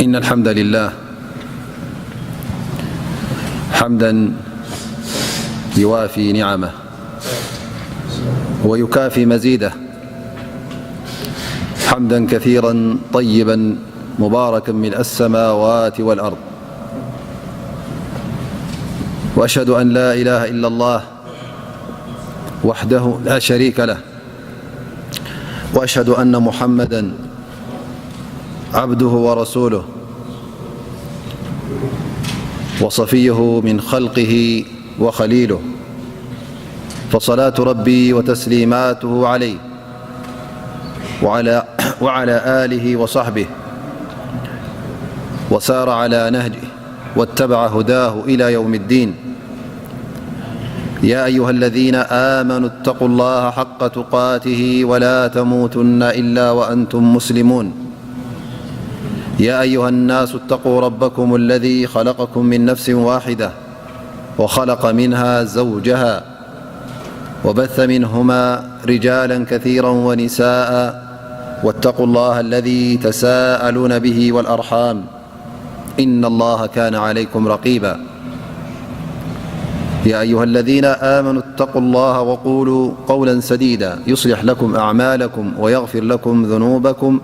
إن الحمد لله، حمدا يوافي نعمه ويكافي مزيده، حمدا كثيرا طيبا مباركا ملء السماوات والأرض، وأشهد أن لا إله إلا الله وحده لا شريك له، وأشهد أن محمدا عبده ورسوله وصفيه من خلقه وخليله، فصلاة ربي وتسليماته عليه وعلى، وعلى آله وصحبه وسار على نهجه واتبع هداه إلى يوم الدين. يا أيها الذين آمنوا اتقوا الله حق تقاته ولا تموتن إلا وأنتم مسلمون. يا أيها الناس اتقوا ربكم الذي خلقكم من نفس واحدة وخلق منها زوجها وبث منهما رجالا كثيرا ونساء واتقوا الله الذي تساءلون به والأرحام إن الله كان عليكم رقيبا. يا أيها الذين آمنوا اتقوا الله وقولوا قولا سديدا يصلح لكم أعمالكم ويغفر لكم ذنوبكم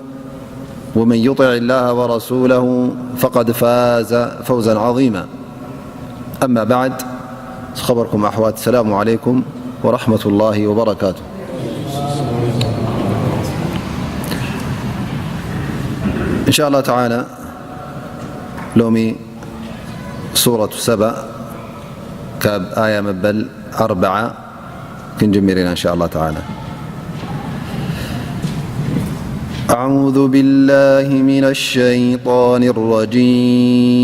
ومن يطع الله ورسوله فقد فاز فوزا عظيما. أما بعد، خبركم أحوات، السلام عليكم ورحمة الله وبركاته. إن شاء الله تعالى، لومي سورة سبأ كاب آية مبل أربعة كنجمرين إن شاء الله تعالى. أعوذ بالله من الشيطان الرجيم.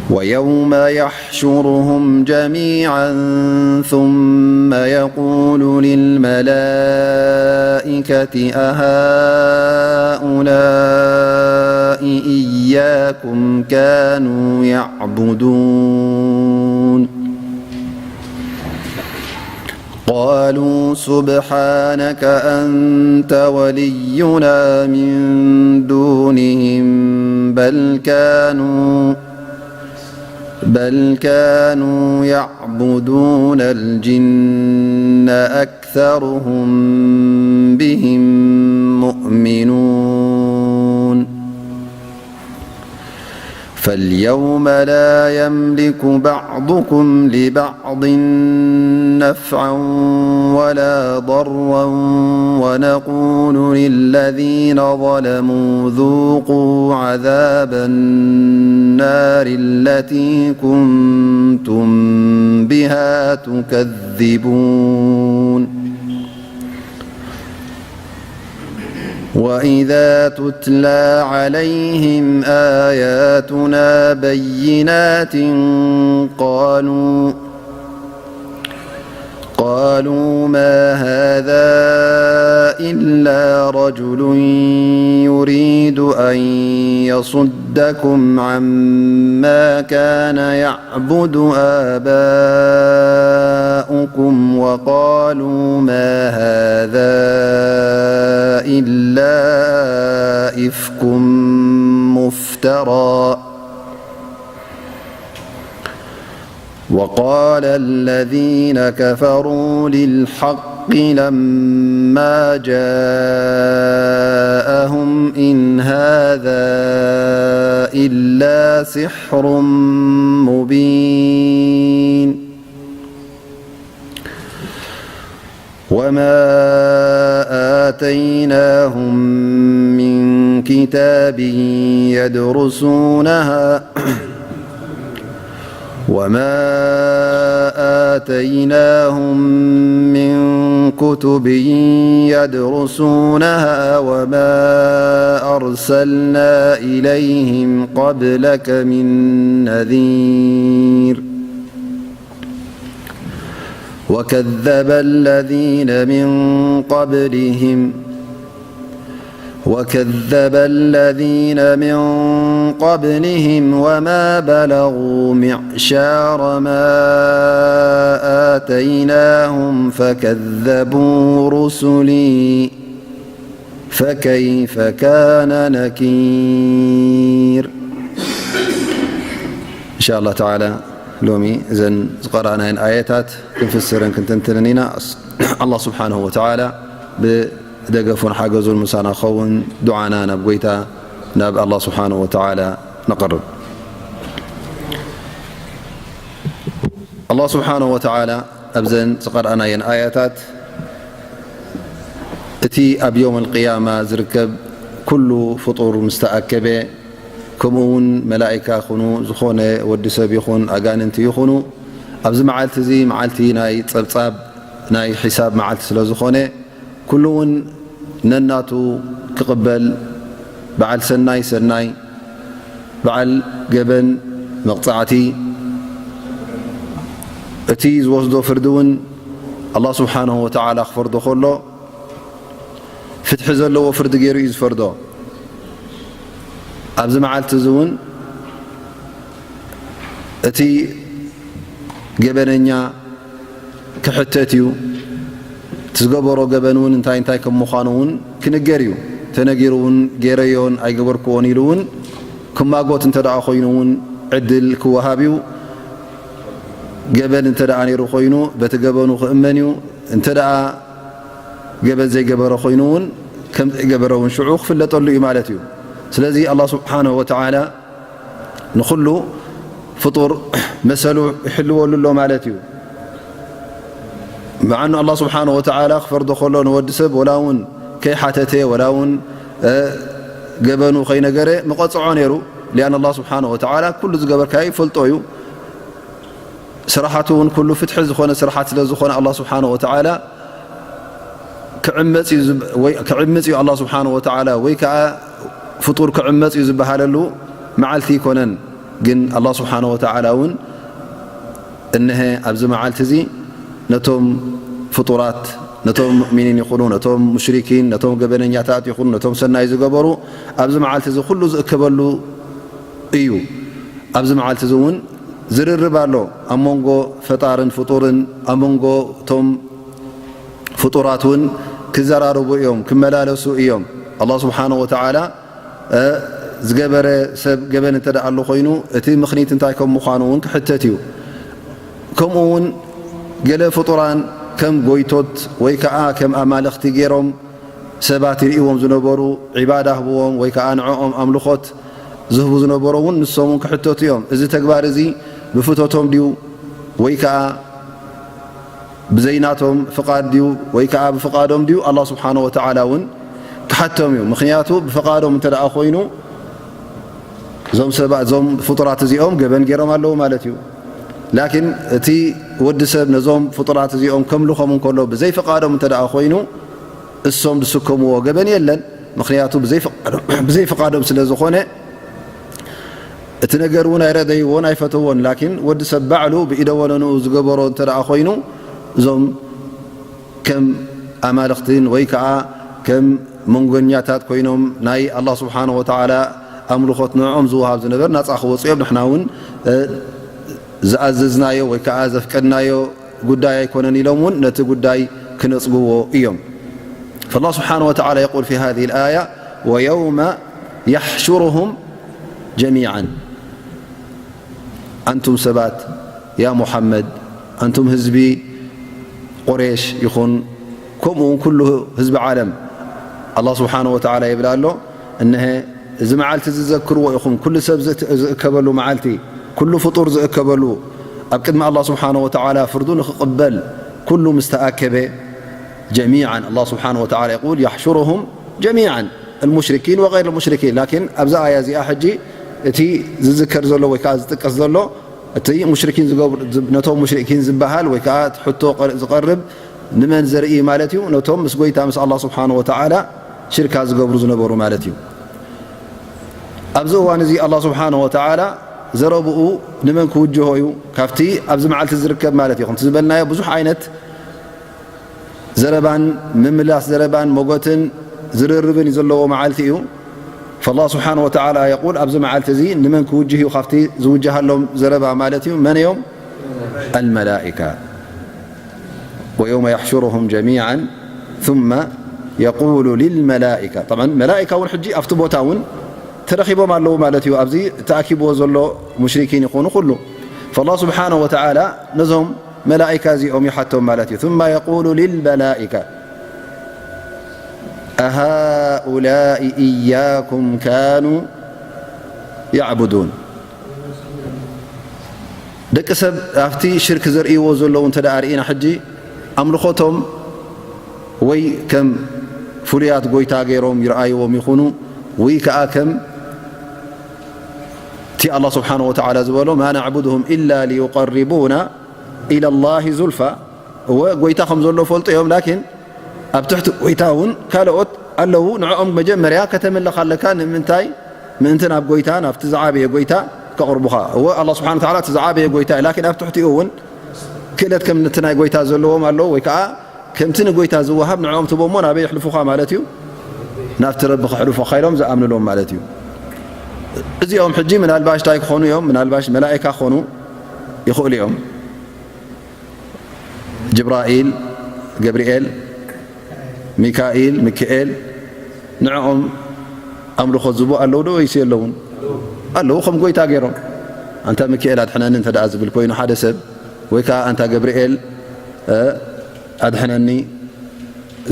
ويوم يحشرهم جميعا ثم يقول للملائكة أهؤلاء إياكم كانوا يعبدون؟ قالوا سبحانك أنت ولينا من دونهم بل كانوا، بل كانوا يعبدون الجن أكثرهم بهم مؤمنون. فاليوم لا يملك بعضكم لبعض نفعا ولا ضرا، ونقول للذين ظلموا ذوقوا عذاب النار التي كنتم بها تكذبون. وإذا تتلى عليهم آياتنا بينات قالوا، قالوا ما هذا إلا رجل يريد أن يصدكم عما كان يعبد يعبد آباؤكم وقالوا ما هذا إلا إفك مفترى. وقال الذين كفروا للحق لما جاءهم إن هذا إلا سحر مبين. وما آتيناهم من كتاب يدرسونها وما آتيناهم من كتب يدرسونها وما أرسلنا إليهم قبلك من نذير. وكذب الذين من قبلهم، وكذب الذين من قبلهم وما بلغوا معشار ما آتيناهم فكذبوا رسلي، فكيف كان نكير. إن شاء الله تعالى ሎሚ እዘን ዝቐራእናየን ኣየታት ክንፍስርን ክንትንትንን ኢና። ኣላህ ስብሓንሁ ወተዓላ ብደገፉን ሓገዙን ምሳና ክኸውን ዱዓና ናብ ጎይታ ናብ ኣላህ ስብሓንሁ ወተዓላ ነቕርብ። ኣላህ ስብሓንሁ ወተዓላ ኣብዘን ዝቐርኣናየን ኣያታት እቲ ኣብ የውም ኣልቅያማ ዝርከብ ኩሉ ፍጡር ምስ ተኣከበ፣ ከምኡ እውን መላኢካ ይኹኑ፣ ዝኾነ ወዲ ሰብ ይኹን ኣጋንንቲ ይኹኑ፣ ኣብዚ መዓልቲ እዚ መዓልቲ ናይ ጸብጻብ ናይ ሒሳብ መዓልቲ ስለ ዝኾነ፣ ኩሉ እውን ነናቱ ክቕበል፣ በዓል ሰናይ ሰናይ፣ በዓል ገበን መቕጻዕቲ፣ እቲ ዝወስዶ ፍርዲ እውን ኣላህ ስብሓንሁ ወተዓላ ክፈርዶ ከሎ፣ ፍትሒ ዘለዎ ፍርዲ ገይሩ እዩ ዝፈርዶ። ኣብዚ መዓልቲ እዚ እውን እቲ ገበነኛ ክሕተት እዩ። እቲ ዝገበሮ ገበን እውን እንታይ እንታይ ከም ምዃኑ እውን ክንገር እዩ። ተነጊሩ እውን ገይረዮን ኣይገበርክዎን ኢሉ እውን ክማጎት እንተ ደኣ ኮይኑ እውን ዕድል ክወሃብ እዩ። ገበን እንተ ደኣ ነይሩ ኮይኑ በቲ ገበኑ ክእመን እዩ። እንተ ደኣ ገበን ዘይገበረ ኮይኑ እውን ከም ዘይገበረ እውን ሽዑ ክፍለጠሉ እዩ ማለት እዩ። ስለዚ ኣላህ ስብሓንሁ ወተዓላ ንኹሉ ፍጡር መሰሉ ይሕልወሉ ኣሎ ማለት እዩ። መዓኑ ኣላህ ስብሓንሁ ወተዓላ ክፈርዶ ከሎ ንወዲ ሰብ ወላ እውን ከይሓተተ ወላ እውን፣ እ፣ ገበኑ ከይነገረ ምቐጽዖ ነይሩ። ሊኣን ኣላህ ስብሓንሁ ወተዓላ ኩሉ ዝገበርካዮ ይፈልጦ እዩ። ስራሓቱ እውን ኩሉ ፍትሒ ዝኾነ ስራሓት ስለ ዝኾነ ኣላህ ስብሓንሁ ወተዓላ ክዕመጽ እዩ ዝብ-፣ ወይ ክዕምጽ እዩ ኣላህ ስብሓንሁ ወተዓላ ወይ ከዓ ፍጡር ክዕመጽ እዩ ዝበሃለሉ መዓልቲ ኣይኮነን። ግን ኣላህ ስብሓንሁ ወተዓላ እውን እነሀ ኣብዚ መዓልቲ እዚ ነቶም ፍጡራት፣ ነቶም ሙእሚኒን ይኹኑ፣ ነቶም ሙሽሪኪን፣ ነቶም ገበነኛታት ይኹኑ፣ ነቶም ሰናይ ዝገበሩ ኣብዚ መዓልቲ እዚ ኩሉ ዝእከበሉ እዩ። ኣብዚ መዓልቲ እዚ እውን ዝርርብ ኣሎ ኣብ መንጎ ፈጣርን ፍጡርን፣ ኣብ መንጎ እቶም ፍጡራት እውን ክዘራረቡ እዮም፣ ክመላለሱ እዮም። ኣላህ ስብሓንሁ ወተዓላ፣ እ፣ ዝገበረ ሰብ ገበን እንተ ደኣ ኣሎ ኮይኑ፣ እቲ ምኽኒት እንታይ ከም ምዃኑ እውን ክሕተት እዩ። ከምኡ እውን ገለ ፍጡራን ከም ጎይቶት ወይ ከዓ ከም ኣማልኽቲ ገይሮም ሰባት ይርእይዎም ዝነበሩ፣ ዒባዳ ህብዎም ወይ ከዓ ንዕኦም ኣምልኾት ዝህቡ ዝነበሩ እውን ንሶም እውን ክሕተቱ እዮም። እዚ ተግባር እዚ ብፍቶቶም ድዩ ወይ ከዓ ብዘይናቶም ፍቓድ ድዩ ወይ ከዓ ብፍቓዶም ድዩ? ኣላህ ስብሓንሁ ወተዓላ እውን ክሓቶም እዩ። ምኽንያቱ ብፍቓዶም እንተ ደኣ ኮይኑ እዞም ሰባት፣ እዞም ፍጡራት እዚኦም ገበን ገይሮም ኣለዉ ማለት እዩ። ላኪን እቲ ወዲ ሰብ ነዞም ፍጡራት እዚኦም ከምልኾም እንከሎ ብዘይፍቓዶም እንተ ደኣ ኮይኑ እሶም ዝስከምዎ ገበን የለን። ምኽንያቱ ብዘይፍቓዶም፣ ብዘይፍቓዶም ስለ ዝኾነ እቲ ነገር እውን ኣይረደይዎን ኣይፈተዎን። ላኪን ወዲ ሰብ ባዕሉ ብኢደ ወነንኡ ዝገበሮ እንተ ደኣ ኮይኑ እዞም ከም ኣማልኽትን ወይ ከዓ ከም መንጎኛታት ኮይኖም ናይ ኣላህ ስብሓንሁ ወተዓላ ኣምልኾት ንዕኦም ዝወሃብ ዝነበር ናፃ ክወፁ እዮም። ንሕና እውን፣ እ፣ ዝኣዘዝናዮ ወይ ከዓ ዘፍቀድናዮ ጉዳይ ኣይኮነን ኢሎም እውን ነቲ ጉዳይ ክነፅግዎ እዮም። فالله سبحانه وتعالى يقول في هذه الآية: ويوم يحشرهم جميعا. ኣንቱም ሰባት፣ ያ ሙሓመድ፣ ኣንቱም ህዝቢ ቁሬሽ ይኹን፣ ከምኡ እውን ኩሉ ህዝቢ ዓለም፣ ኣላህ ስብሓነሁ ወተዓላ ይብል ኣሎ፣ እነሀ እዚ መዓልቲ ዝዘክርዎ ኢኹም፣ ኩሉ ሰብ ዝእት-፣ ዝእከበሉ መዓልቲ፣ ኩሉ ፍጡር ዝእከበሉ፣ ኣብ ቅድሚ ኣላህ ስብሓነሁ ወተዓላ ፍርዱ ንኽቕበል ኩሉ ምስ ተኣከበ፣ ጀሚዓን፣ ኣላህ ስብሓነሁ ወተዓላ የቁል፣ የሕሹሩሁም ጀሚዓን፣ ኣልሙሽሪኪን ወገይር ኣልሙሽሪኪን። ላኪን ኣብዛ ኣያ እዚኣ ሕጂ እቲ ዝዝከር ዘሎ ወይ ከዓ ዝጥቀስ ዘሎ፣ እቲ ሙሽሪኪን ዝገብሩ፣ ነቶም ሙሽሪኪን ዝበሃል ወይ ከዓ እቲ ሕቶ ቀር-፣ ዝቐርብ ንመን ዘርኢ ማለት እዩ? ነቶም ምስ ጎይታ ምስ ኣላህ ስብሓነሁ ወተዓላ ሽርካ ዝገብሩ ዝነበሩ ማለት እዩ። ኣብዚ እዋን እዚ ኣላህ ስብሓነሁ ወተዓላ ዘረብኡ ንመን ክውጅሆ እዩ? ካብቲ ኣብዚ መዓልቲ ዝርከብ ማለት እዩ። ከምቲ ዝበልናዮ ብዙሕ ዓይነት ዘረባን ምምላስ ዘረባን ሞገትን ዝርርብን እዩ ዘለዎ መዓልቲ እዩ። ፈላህ ስብሓነሁ ወተዓላ የቁል፣ ኣብዚ መዓልቲ እዚ ንመን ክውጅህ እዩ? ካብቲ ዝውጀሃሎም ዘረባ ማለት እዩ። መን እዮም? ኣልመላኢካ። ወየውመ የሕሹሩሁም ጀሚዓን ثم يقول للملائكة. طبعا መላእካ እውን ሕጂ ኣብቲ ቦታ እውን ተረኺቦም ኣለዉ ማለት እዩ። ኣብዚ ተኣኪብዎ ዘሎ ሙሽሪኪን ይኾኑ ኩሉ። فالله سبحانه وتعالى ነዞም መላእካ እዚኦም ይሓቶም ማለት እዩ። ثم يقول للملائكة أهؤلاء إياكم كانوا يعبدون. ደቂ ሰብ ኣብቲ ሽርክ ዘርእይዎ ዘለዉ እንተ ደኣ ርኢና፣ ሕጂ ኣምልኾቶም ወይ ከም ፍሉያት ጎይታ ገይሮም ይረኣይዎም ይኹኑ፣ ወይ ከኣ ከም እቲ ኣላህ ስብሓነሁ ወተዓላ ዝበሎ፣ "ማ ነዕቡድሁም ኢላ ሊዩቀሪቡና ኢለላሂ ዙልፋ"፣ እወ፣ ጎይታ ከም ዘሎ ፈልጡ እዮም፣ ላኪን ኣብ ትሕቲ ጎይታ እውን ካልኦት ኣለዉ። ንዕኦም መጀመርያ ከተምልኽ ኣለካ። ንምንታይ? ምእንቲ ናብ ጎይታ፣ ናብቲ ዝዓበየ ጎይታ ከቕርቡኻ። እወ፣ ኣላህ ስብሓነሁ ወተዓላ እቲ ዝዓበየ ጎይታ እዩ፣ ላኪን ኣብ ትሕቲኡ እውን ክእለት ከም እቲ ናይ ጎይታ ዘለዎም ኣለዉ፣ ወይ ከዓ ከምቲ ንጎይታ ዝወሃብ ንዕኦም ትቦሞ ናበይ የሕልፉኻ ማለት እዩ? ናብቲ ረቢ ከሕልፉኻ ኢሎም ዝኣምንሎም ማለት እዩ። እዚኦም ሕጂ ምናልባሽ እንታይ ክኾኑ እዮም? ምናልባሽ መላእካ ክኾኑ ይኽእሉ እዮም። ጅብራኢል፣ ገብርኤል፣ ሚካኢል፣ ምክኤል፣ ንዕኦም ኣምልኾት ዝህቡ ኣለዉ ዶ ወይስ የለዉን? ኣለዉ፣ ከም ጎይታ ገይሮም። "ኣንታ ምክኤል ኣድሕነኒ" እንተ ደኣ ዝብል ኮይኑ ሓደ ሰብ፣ ወይ ከኣ "ኣንታ ገብርኤል፣ እ፣ ኣድሕነኒ"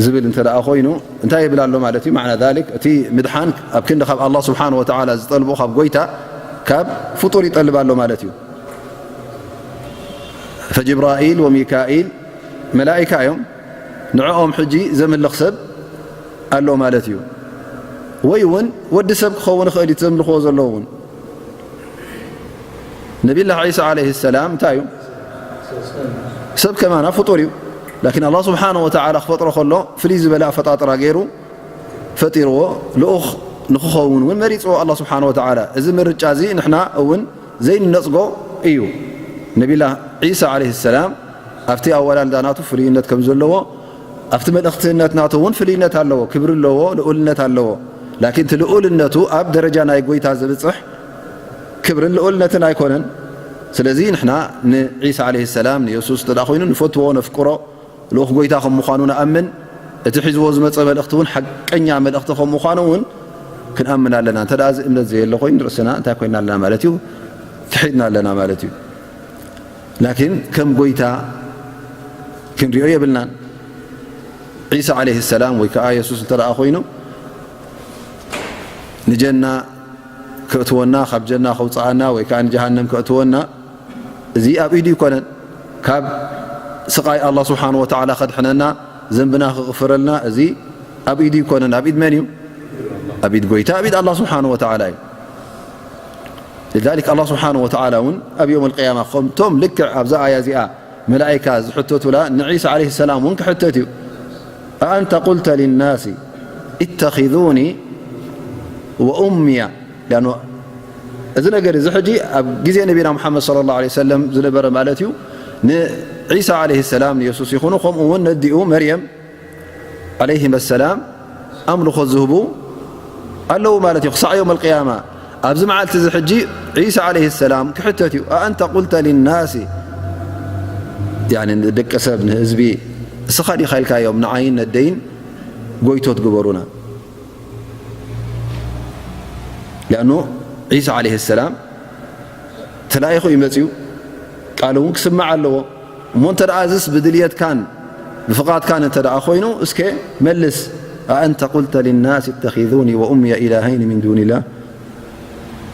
ዝብል እንተ ደኣ ኮይኑ፣ እንታይ ይብል ኣሎ ማለት እዩ? ማዕና ዛሊክ፣ እቲ ምድሓን ኣብ ክንዲ ካብ ኣላህ ስብሓነሁ ወተዓላ ዝጠልቦ፣ ካብ ጎይታ፣ ካብ ፍጡር ይጠልብ ኣሎ ማለት እዩ። ፈጅብራኢል ወሚካኢል መላኢካ እዮም። ንዕኦም ሕጂ ዘምልኽ ሰብ ኣሎ ማለት እዩ። ወይ እውን ወዲ ሰብ ክኸውን ይኽእል እዩ፣ እቲ ዘምልኽዎ ዘለዉ እውን። ነቢላህ ዒሳ ዓለይሂ ሰላም እንታይ እዩ? ሰብ ከማና ፍጡር እዩ። ላኪን ኣላህ ስብሓነሁ ወተዓላ ክፈጥሮ ከሎ ፍልይ ዝበለ ኣፈጣጥራ ገይሩ ፈጢርዎ፣ ልኡኽ ንክኸውን እውን መሪፅዎ ኣላህ ስብሓነሁ ወተዓላ። እዚ ምርጫ እዚ ንሕና እውን ዘይንነፅጎ እዩ። ነቢላህ ዒሳ ዓለይሂ ሰላም ኣብቲ ኣወላልዳ ናቱ ፍሉይነት ከም ዘለዎ፣ ኣብቲ መልእኽትነት ናቱ እውን ፍሉይነት ኣለዎ፣ ክብሪ ኣለዎ፣ ልኡልነት ኣለዎ። ላኪን እቲ ልኡልነቱ ኣብ ደረጃ ናይ ጎይታ ዘብፅሕ ክብርን ልኡልነትን ኣይኮነን። ስለዚ ንሕና ንዒሳ ዓለይሂ ሰላም፣ ንየሱስ እንተ ደኣ ኮይኑ ንፈትዎ፣ ነፍቅሮ፣ ልኡኽ ጎይታ ከም ምዃኑ ንኣምን። እቲ ሒዝዎ ዝመጸ መልእኽቲ እውን ሓቀኛ መልእኽቲ ከም ምዃኑ እውን ክንኣምን ኣለና። እንተ ደኣ እዚ እምነት ዘየለ ኮይኑ ንርእስና እንታይ ኮይና ኣለና ማለት እዩ? ክሒድና ኣለና ማለት እዩ። ላኪን ከም ጎይታ ክንሪኦ የብልናን። ዒሳ ዓለይሂ ሰላም ወይ ከኣ የሱስ እንተ ደኣ ኮይኑ ንጀና ከእትወና፣ ካብ ጀና ከውጽኣና ወይ ከኣ ንጀሃነም ከእትወና፣ እዚ ኣብ ኢዱ ይኮነን። ካብ ስቓይ ኣላህ ስብሓነሁ ወተዓላ ከድሕነና፣ ዘንብና ክቕፍረልና፣ እዚ ኣብ ኢዱ ይኮነን። ኣብ ኢድ መን እዩ? ኣብ ኢድ ጎይታ፣ ኣብ ኢድ ኣላህ ስብሓነሁ ወተዓላ እዩ። لذلك ኣላህ ስብሓነሁ ወተዓላ እውን ኣብ የውመል ቅያማ፣ ከምቶም ልክዕ ኣብዛ ኣያ እዚኣ መላኢካ ዝሕተቱላ፣ ንዒሳ ዓለይሂ ሰላም እውን ክሕተት እዩ። "ኣኣንተ ቁልተ ሊናሲ ኢተኺዙኒ ወኡምያ"፣ ሊኣኑ እዚ ነገር እዚ ሕጂ ኣብ ግዜ ነቢና ሙሓመድ ሰለላሁ ዐለይሂ ወሰለም ዝነበረ ማለት እዩ። ንዒሳ ዓለይሂ ሰላም፣ ንየሱስ ይኹኑ፣ ከምኡ እውን ነዲኡ መርየም ዓለይሂመ ሰላም ኣምልኾት ዝህቡ ኣለዉ ማለት እዩ። ክሳዕ የውመል ቅያማ ኣብዚ መዓልቲ እዚ ሕጂ ዒሳ ዓለይሂ ሰላም ክሕተት እዩ። "ኣኣንተ ቁልተ ሊናሲ"፣ ያኒ ንደቂ ሰብ፣ ንህዝቢ፣ "እስኻ ዲኻ ኢልካዮም ንዓይን ነደይን ጎይቶት ግበሩና?" ሊኣኑ ዒሳ ዓለይሂ ሰላም ተላኢኹ እዩ መጺኡ፣ ቃሉ እውን ክስማዕ ኣለዎ። እሞ እንተ ደኣ እዝስ ብድልየትካን ብፍቓድካን እንተ ደኣ ኮይኑ፣ እስከ መልስ። "ኣኣንተ ቁልተ ሊናስ እተኺዙኒ ወኡምየ ኢላሃይኒ ሚን ዱኒላህ"።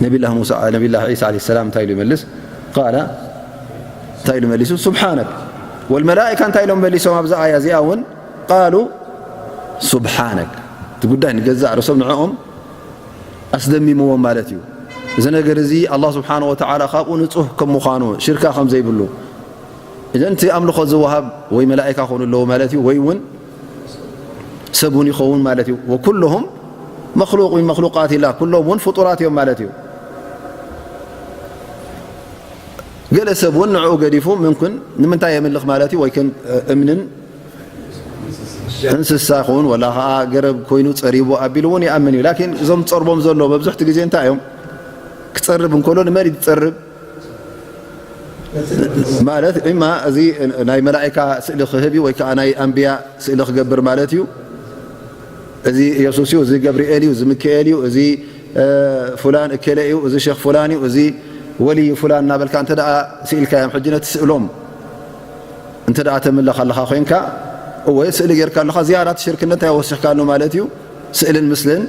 ነቢላህ ሙሳ፣ ነቢላህ ዒሳ ዓለይሂ ሰላም እንታይ ኢሉ ይመልስ? ቃለ፣ እንታይ ኢሉ መሊሱ? "ሱብሓነክ።" ወልመላኢካ እንታይ ኢሎም መሊሶም? ኣብዛ ኣያ እዚኣ እውን ቃሉ፣ "ሱብሓነክ።" እቲ ጉዳይ ንገዛእ ርእሶም ንዕኦም ኣስደሚምዎም ማለት እዩ። እዚ ነገር እዚ ኣላህ ስብሓነሁ ወተዓላ ካብኡ ንጹህ ከም ምዃኑ፣ ሽርካ ከም ዘይብሉ፣ እዘን እቲ ኣምልኾ ዝወሃብ ወይ መላኢካ ክኾኑ ኣለዎ ማለት እዩ፣ ወይ እውን ሰብ እውን ይኸውን ማለት እዩ። "ወኩሉሁም መኽሉቅ ሚን መኽሉቃት ኢላህ"፣ ኩሎም እውን ፍጡራት እዮም ማለት እዩ። ገለ ሰብ እውን ንዕኡ ገዲፉ ምምክን ንምንታይ የምልኽ ማለት እዩ፣ ወይ ከን እምንን እንስሳ ይኹን ወላ ኸዓ ገረብ ኮይኑ ጸሪቡ ኣቢሉ እውን ይኣምን እዩ። ላኪን እዞም ዝጸርቦም ዘሎ መብዝሕቲ ግዜ እንታይ እዮም? ክጸርብ እንከሎ ንመን እዩ ዝጸርብ? ማለት ኢማ እዚ ናይ መላኢካ ስእሊ ክህብ እዩ ወይ ከዓ ናይ ኣንብያ ስእሊ ክገብር ማለት እዩ። እዚ ኢየሱስ እዩ፣ እዚ ገብርኤል እዩ፣ እዚ ሚካኤል እዩ፣ እዚ፣ እ፣ ፉላን እከለ እዩ፣ እዚ ሼኽ ፉላን እዩ፣ እዚ ወልይ ፉላን እናበልካ እንተ ደኣ ስኢልካዮም፣ ሕጂ ነቲ ስእሎም እንተ ደኣ ተምልኽ ኣለኻ ኮይንካ፣ እወ፣ ስእሊ ጌርካ ኣለኻ፣ ዝያዳ እቲ ሽርክነት እንታይ ወሲኽካሉ ማለት እዩ? ስእልን ምስልን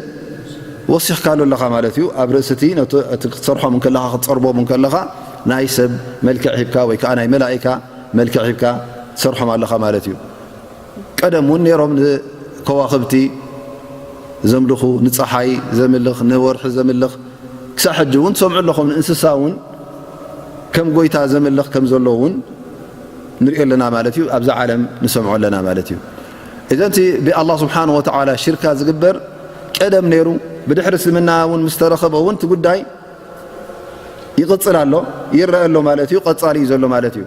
ወሲኽካሉ ኣለኻ ማለት እዩ። ኣብ ርእሲ እቲ ነቲ፣ እቲ ክትሰርሖም እንከለኻ፣ ክትጸርቦም እንከለኻ፣ ናይ ሰብ መልክዕ ሂብካ ወይ ከኣ ናይ መላኢካ መልክዕ ሂብካ ትሰርሖም ኣለኻ ማለት እዩ። ቀደም እውን ነይሮም ንከዋኽብቲ ዘምልኹ፣ ንፀሓይ ዘምልኽ፣ ንወርሒ ዘምልኽ፣ ክሳብ ሕጂ እውን ትሰምዑ ኣለኹም። ንእንስሳ እውን ከም ጎይታ ዘምልኽ ከም ዘሎ እውን ንሪኦ ኣለና ማለት እዩ። ኣብዛ ዓለም ንሰምዖ ኣለና ማለት እዩ። እዘን እቲ ብኣላህ ስብሓን ወተዓላ ሽርካ ዝግበር ቀደም ነይሩ፣ ብድሕሪ እስልምና እውን ምስ ተረኸበ እውን እቲ ጉዳይ ይቕጽል ኣሎ፣ ይረአ ኣሎ ማለት እዩ፣ ቀጻሊ እዩ ዘሎ ማለት እዩ።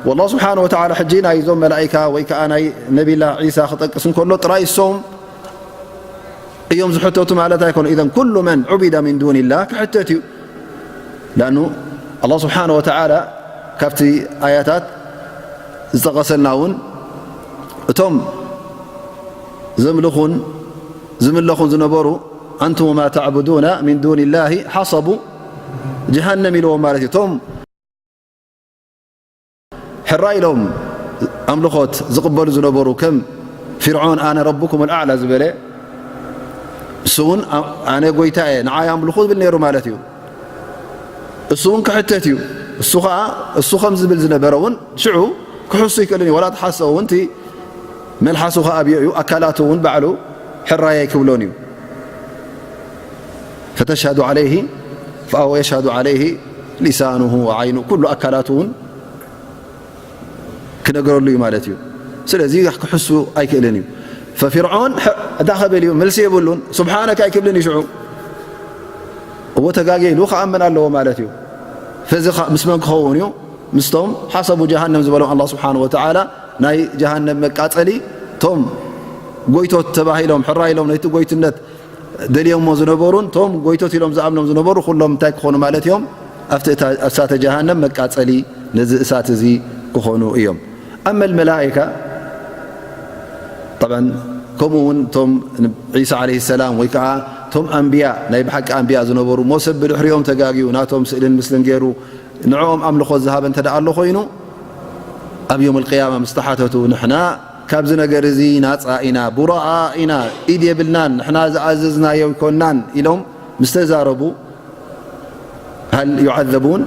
ወላህ ስብሓን ወተዓላ ሕጂ ናይዞም መላኢካ ወይ ከዓ ናይ ነቢላ ዒሳ ክጠቅስ እንከሎ ጥራይ እሶም እዮም ዝሕተቱ ማለት ኣይኮነ። ኢዘን ኩሉ መን ዑቢደ ሚን ዱንላህ ክሕተት እዩ። ላኑ ኣላህ ስብሓን ወተዓላ ካብቲ ኣያታት ዝጠቐሰልና እውን እቶም ዘምልኹን ዝምለኹን ዝነበሩ ኣንቱም ወማ ተዕቡዱና ሚን ዱንላሂ ሓሰቡ ጀሃነም ኢልዎም ማለት እዩ። እቶም ሕራ ኢሎም ኣምልኾት ዝቕበሉ ዝነበሩ ከም ፊርዖን ኣነ ረቡኩም ኣልኣዕላ ዝበለ እሱ እውን ኣ-፣ ኣነ ጎይታ እየ ንዓይ ኣምልኹ ዝብል ነይሩ ማለት እዩ። እሱ እውን ክሕተት እዩ። እሱ ኸዓ እሱ ከም ዝብል ዝነበረ እውን ሽዑ ክሕሱ ይክእልን እዩ። ዋላ ተሓሰቡ እውን እቲ መልሓሱ ከኣብዮ እዩ፣ ኣካላቱ እውን ባዕሉ ሕራይ ኣይክብሎን እዩ። ፈተሽሃዱ ዓለይሂ ኣው የሽሃዱ ዓለይሂ ሊሳኑሁ ወዓይኑ፣ ኩሉ ኣካላቱ እውን ክነገረሉ እዩ ማለት እዩ። ስለዚ ክሕሱ ኣይክእልን እዩ። ፈፊርዖን ሕ-፣ እንታይ ከብል እዩ? መልሲ የብሉን። ሱብሓነካ ኣይክብልን እዩ ሽዑ። እዎ ተጋግየ ኢሉ ክኣምን ኣለዎ ማለት እዩ። ፈዚ ኸ-፣ ምስ መን ክኸውን እዩ? ምስቶም ሓሰቡ ጀሃነም ዝበሎም ኣላህ ስብሓነሁ ወተዓላ ናይ ጀሃነም መቃጸሊ፣ ቶም ጎይቶት ተባሂሎም ሕራይ ኢሎም ነቲ ጎይትነት ደልዮሞ ዝነበሩን ቶም ጎይቶት ኢሎም ዝኣምኖም ዝነበሩ ኩሎም እንታይ ክኾኑ ማለት እዮም? ኣብቲ እታ-፣ እሳተ ጀሃነም መቃጸሊ ነዚ እሳት እዚ ክኾኑ እዮም። ኣመል መላኢካ ጠብዓን ከምኡ እውን ቶም ዒሳ ዓለይሂ ሰላም ወይ ከዓ ቶም ኣንብያ ናይ ብሓቂ ኣንብያ ዝነበሩ እሞ ሰብ ብድሕሪኦም ተጋግዩ ናቶም ስእልን ምስልን ገይሩ ንዕኦም ኣምልኾት ዝሃበ እንተ ደኣ ኣሎ ኮይኑ፣ ኣብ ዮም ኣልቅያማ ምስ ተሓተቱ፣ ንሕና ካብዚ ነገር እዚ ናጻ ኢና፣ ቡራኣ ኢና፣ ኢድ የብልናን፣ ንሕና ዝኣዘዝናዮ ኣይኮንናን ኢሎም ምስ ተዛረቡ፣ ሃል ዩዓዘቡን?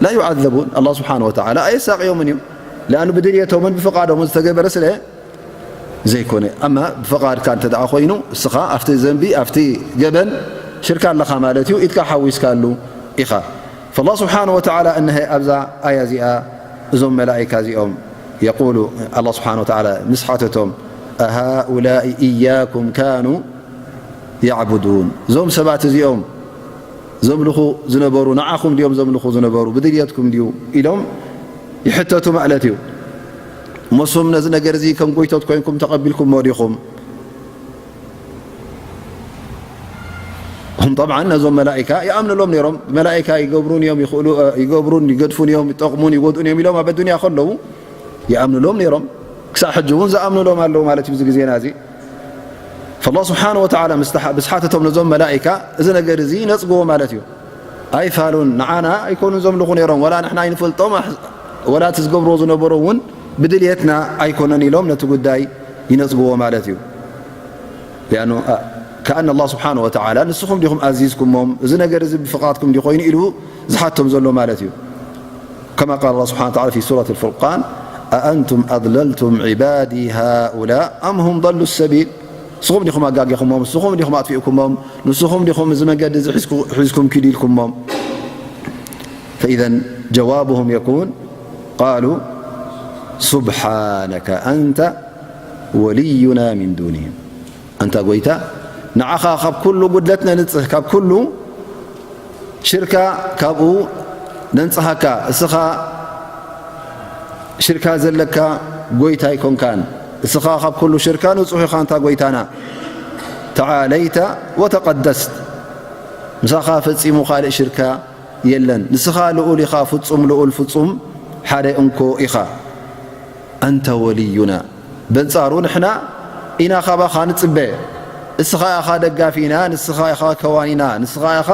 ላ ዩዓዘቡን። ኣላህ ስብሓነ ወተዓላ ኣየሳቕዮምን እዩ። ሊኣኑ ብድልየቶምን ብፍቓዶምን ዝተገበረ ስለ ዘይኮነ። ኣማ ብፍቓድካ እንተ ደኣ ኮይኑ፣ እስኻ ኣብቲ ዘንቢ፣ ኣብቲ ገበን ሽርካ ኣለኻ ማለት እዩ፣ ኢድካ ሓዊስካሉ ኢኻ። ፈላህ ስብሓነ ወተዓላ እነሀ ኣብዛ ኣያ እዚኣ እዞም መላኢካ እዚኦም የቁሉ፣ ኣላህ ስብሓነ ወተዓላ ምስ ሓተቶም፣ ኣሃኡላኢ ኢያኩም ካኑ ያዕቡዱን፣ እዞም ሰባት እዚኦም ዘምልኹ ዝነበሩ፣ ንዓኹም ድዮም ዘምልኹ ዝነበሩ? ብድልየትኩም ድዩ? ኢሎም ይሕተቱ ማለት እዩ። እሞ እሶም ነዚ ነገር እዚ ከም ጎይቶት ኮይንኩም ተቐቢልኩሞ ዲኹም? ሁም ጠብዓን ነዞም መላኢካ ይኣምኑሎም ነይሮም። መላኢካ ይገብሩን እዮም፣ ይኽእሉ፣ እ፣ ይገብሩን ይገድፉን እዮም፣ ይጠቕሙን ይጎድኡን እዮም ኢሎም ኣብ ኣዱንያ ከለዉ ይኣምኑሎም ነይሮም። ክሳብ ሕጂ እውን ዝኣምኑሎም ኣለዉ ማለት እዩ። እዚ ግዜና እዚ ፈላህ ስብሓነ ወተዓላ ምስ ተሓ-፣ ምስ ሓተቶም ነዞም መላኢካ እዚ ነገር እዚ ይነጽግዎ ማለት እዩ። ኣይፋሉን፣ ንዓና ኣይኮኑን ዘምልኹ ነይሮም፣ ወላ ንሕና ኣይንፈልጦም፣ ኣሕ-፣ ወላ እቲ ዝገብርዎ ዝነበሩ እውን ብድልየትና ኣይኮነን ኢሎም ነቲ ጉዳይ ይነጽግዎ ማለት እዩ። ሊኣኑ፣ አ-፣ ከኣነ ኣላህ ስብሓነ ወተዓላ ንስኹም ዲኹም ኣዚዝኩሞም፣ እዚ ነገር እዚ ብፍቓድኩም ድዩ ኮይኑ ኢሉ ዝሓቶም ዘሎ ማለት እዩ። ከማ ቃል ኣላህ ስብሓነ ወተዓላ ፊ ሱረት ኣልፉርቃን፣ ኣኣንቱም ኣድለልቱም ዒባዲ ሃኡላ ኣም ሁም ضሉ ሰቢል፣ ንስኹም ዲኹም ኣጋጊኹሞም፣ ንስኹም ዲኹም ኣጥፊእኩሞም፣ ንስኹም ዲኹም እዚ መንገዲ እዚ ሒዝኩ-፣ ሒዝኩም ኪዱ ኢልኩሞም። ፈኢዘን ጀዋብሁም የኩን ቃሉ ሱብሓነከ ኣንተ ወልዩና ሚን ዱንህም። ኣንታ ጎይታ፣ ንዓኻ ካብ ኩሉ ጉድለት ነንጽህ፣ ካብ ኩሉ ሽርካ ካብኡ ነንጽሃካ። እስኻ ሽርካ ዘለካ ጎይታ ኣይኮንካን። እስኻ ካብ ኩሉ ሽርካ ንጹህ ኢኻ፣ ኣንታ ጎይታና። ተዓለይተ ወተቐደስት፣ ምሳኻ ፈጺሙ ካልእ ሽርካ የለን። ንስኻ ልኡል ኢኻ፣ ፍጹም ልኡል፣ ፍጹም ሓደ እንኮ ኢኻ። ኣንተ ወልዩና። በንጻሩ ንሕና ኢና ካባኻ ንጽበ። እስኻ ኢኻ ደጋፊና፣ ንስኻ ኢኻ ከዋኒና፣ ንስኻ ኢኻ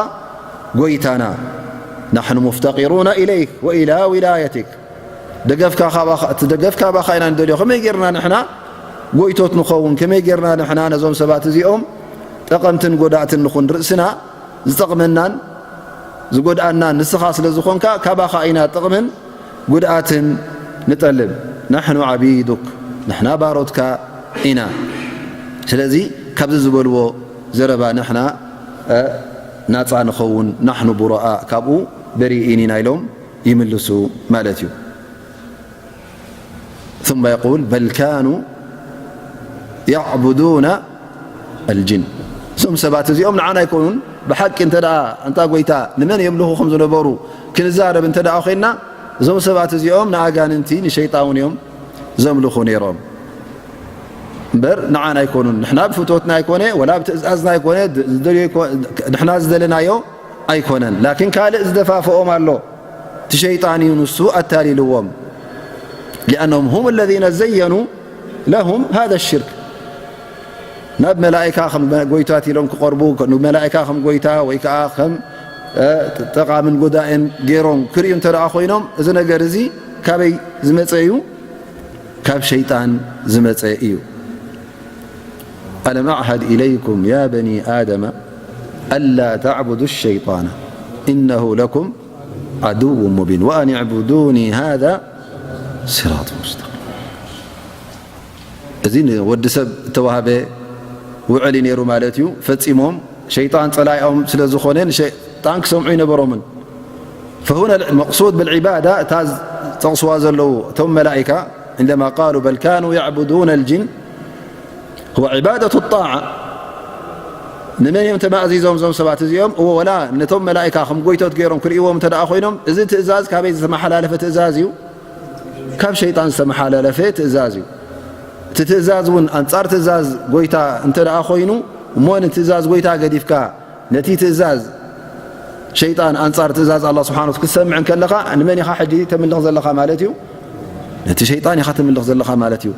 ጎይታና። نحن مفتقرون إليك وإلى ولايتك. ደገፍካ ካባኻ፣ እቲ ደገፍ ካባኻ ኢና ንደልዮ። ከመይ ጌርና ንሕና ጎይቶት ንኸውን? ከመይ ጌርና ንሕና ነዞም ሰባት እዚኦም ጠቐምትን ጎዳእትን ንኹን? ርእስና ዝጠቕመናን ዝጎድኣናን ንስኻ ስለ ዝኾንካ፣ ካባኻ ኢና ጥቕምን ጉድኣትን ንጠልብ። نحن عبيدك፣ ንሕና ባሮትካ ኢና። ስለዚ ካብዚ ዝበልዎ ዘረባ ንሕና፣ እ፣ ናጻ ንኸውን። نحن براء፣ ካብኡ በሪእን ኢና ኢሎም ይምልሱ ማለት እዩ። ثم يقول بل كانوا يعبدون الجن። እዞም ሰባት እዚኦም ንዓና ኣይኮኑን። ብሓቂ እንተ ደኣ ኣንታ ጎይታ ንመን የምልኹ ከም ዝነበሩ ክንዛረብ እንተ ደኣ ኮይንና፣ እዞም ሰባት እዚኦም ንኣጋንንቲ፣ ንሸይጣን እውን እዮም ዘምልኹ ነይሮም። እምበር ንዓና ኣይኮኑን። ንሕና ብፍትወትና ኣይኮነ፣ ወላ ብትእዛዝና ኣይኮነ፣ ዝ-፣ ዝደልዮ ኣይኮ-፣ ንሕና ዝደለናዮ ኣይኮነን። ላኪን ካልእ ዝደፋፍኦም ኣሎ። እቲ ሸይጣን እዩ ንሱ ኣታሊልዎም። لأنهم هم الذين زينوا لهم هذا الشرك። ናብ መላእካ ከም ጎይታት ኢሎም ክቐርቡ፣ ንመላእካ ከም ጎይታ ወይ ከዓ ከም፣ እ፣ ጠቓምን ጎዳእን ገይሮም ክርእዩ እንተ ደኣ ኮይኖም፣ እዚ ነገር እዚ ካበይ ዝመጸ እዩ? ካብ ሸይጣን ዝመጸ እዩ። ألم أعهد إليكم يا بني آدم ألا تعبدوا الشيطان إنه لكم عدو مبين وأن اعبدوني هذا صراط مستقيم። እዚ ንወዲ ሰብ እተዋህበ ውዕል እዩ ነይሩ ማለት እዩ። ፈጺሞም ሸይጣን ጸላኢኦም ስለ ዝኾነ ንሸይጣን ክሰምዑ ኣይነበሮምን። فهنا المقصود بالعبادة እታ ዝጠቕስዋ ዘለዉ እቶም መላኢካ عندما قالوا بل كانوا يعبدون الجن هو عبادة الطاعة። ንመን እዮም ተማእዚዞም እዞም ሰባት እዚኦም? እዎ ወላ ነቶም መላኢካ ከም ጎይቶት ገይሮም ክርእይዎም እንተ ደኣ ኮይኖም፣ እዚ ትእዛዝ ካበይ ዝተመሓላለፈ ትእዛዝ እዩ? ካብ ሸይጣን ዝተመሓላለፈ ትእዛዝ እዩ። እቲ ትእዛዝ እውን ኣንጻር ትእዛዝ ጎይታ እንተ ደኣ ኮይኑ፣ እሞ ንትእዛዝ ጎይታ ገዲፍካ ነቲ ትእዛዝ ሸይጣን ኣንጻር ትእዛዝ ኣላህ ስብሓን ወተዓላ ክትሰምዕ እንከለኻ፣ ንመን ኢኻ ሕጂ ተምልኽ ዘለኻ ማለት እዩ? ነቲ ሸይጣን ኢኻ ተምልኽ ዘለኻ ማለት እዩ።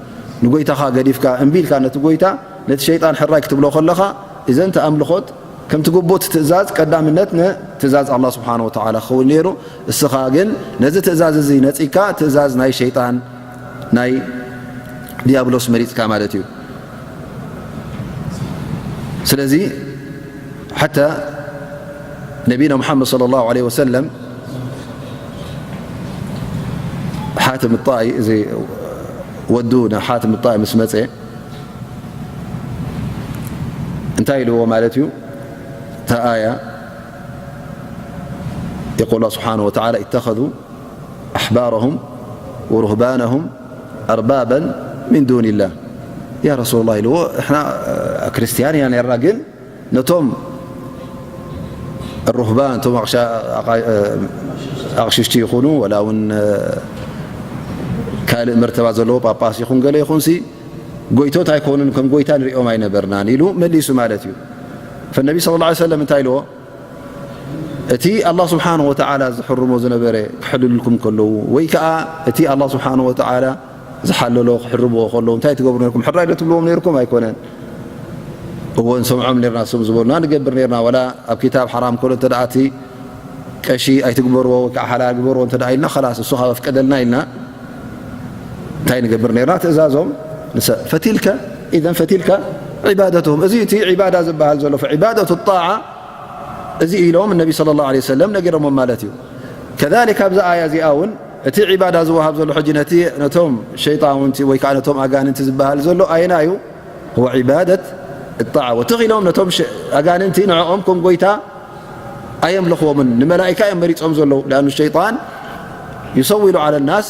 ንጎይታኻ ገዲፍካ፣ እምቢ ኢልካ ነቲ ጎይታ፣ ነቲ ሸይጣን ሕራይ ክትብሎ ከለኻ፣ እዘን ተኣምልኾት ከምቲ ግቡእ እቲ ትእዛዝ ቀዳምነት ንትእዛዝ ኣላህ ስብሓን ወተዓላ ክኸውን ነይሩ። እስኻ ግን ነዚ ትእዛዝ እዚ ነጺግካ፣ ትእዛዝ ናይ ሸይጣን ናይ ዲያብሎስ መሪጽካ ማለት እዩ። ስለዚ ሓታ ነቢና ሙሓመድ ሰለላሁ ዐለይሂ ወሰለም ሓትም ጣኢ፣ እዚ ወዱ ንሓትም ጣኢ ምስ መጸ እንታይ ኢልዎ ማለት እዩ? እታ ኣያ የቁል ኣላህ ስብሓነሁ ወተዓላ፣ اتخذوا أحبارهم ورهبانهم أربابا من دون الله. ያ ረሱሉላህ ኢልዎ፣ እሕና፣ እ፣ ክርስትያን ኢና ነርና፣ ግን ነቶም ሩህባን፣ እቶም ኣቕሻ-፣ ኣቓ-፣ እ፣ ኣቕሽሽቲ ይኹኑ፣ ወላ እውን፣ እ፣ ካልእ መርተባ ዘለዎ ጳጳስ ይኹን ገለ ይኹንሲ፣ ጎይቶት ኣይኮኑን፣ ከም ጎይታ ንሪኦም ኣይነበርናን ኢሉ መሊሱ ማለት እዩ። ፈነቢ ሰለላሁ ዐለይሂ ወሰለም እንታይ ኢልዎ? እቲ ኣላህ ስብሓነሁ ወተዓላ ዝሕርሞ ዝነበረ ክሕልልኩም ከለዉ፣ ወይ ከዓ እቲ ኣላህ ስብሓነሁ ወተዓላ ዝሓለሎ ክሕርምዎ ከለዉ እንታይ ትገብሩ ነርኩም? ሕራይ ዶ ትብልዎም ነርኩም? ኣይኮነን። እወ፣ ንሰምዖም ነርና፣ እሶም ዝበሉና ንገብር ነርና። ወላ ኣብ ክታብ ሓራም ከሎ እንተ ደኣ እቲ ቀሺ ኣይትግበርዎ ወይ ከዓ ሓላል ግበርዎ እንተ ደኣ ኢልና፣ ኸላስ፣ እሱ ካብ ኣፍቀደልና ኢልና እንታይ ንገብር ነርና? ትእዛዞም ንሰ-፣ ፈቲልከ፣ ኢዘን ፈቲልከ ዒባደትሁም። እዚ እቲ ዒባዳ ዝበሃል ዘሎ፣ ፈዒባደቱ ጣዓ፣ እዚ ኢሎም ነቢ ሰለላሁ ዐለይሂ ወሰለም ነጊሮሞም ማለት እዩ። ከዛሊክ ኣብዛ ኣያ እዚኣ እውን እቲ ዒባዳ ዝወሃብ ዘሎ ሕጂ ነቲ፣ ነቶም ሸይጣውንቲ ወይ ከዓ ነቶም ኣጋንንቲ ዝበሃል ዘሎ ኣየና እዩ? هو عبادة الطاعة። ወትኽ ኢሎም ነቶም ሸ-፣ ኣጋንንቲ ንዕኦም ከም ጎይታ ኣየምልኽዎምን፣ ንመላኢካ እዮም መሪጾም ዘለዉ። لأن الشيطان يسول على الناس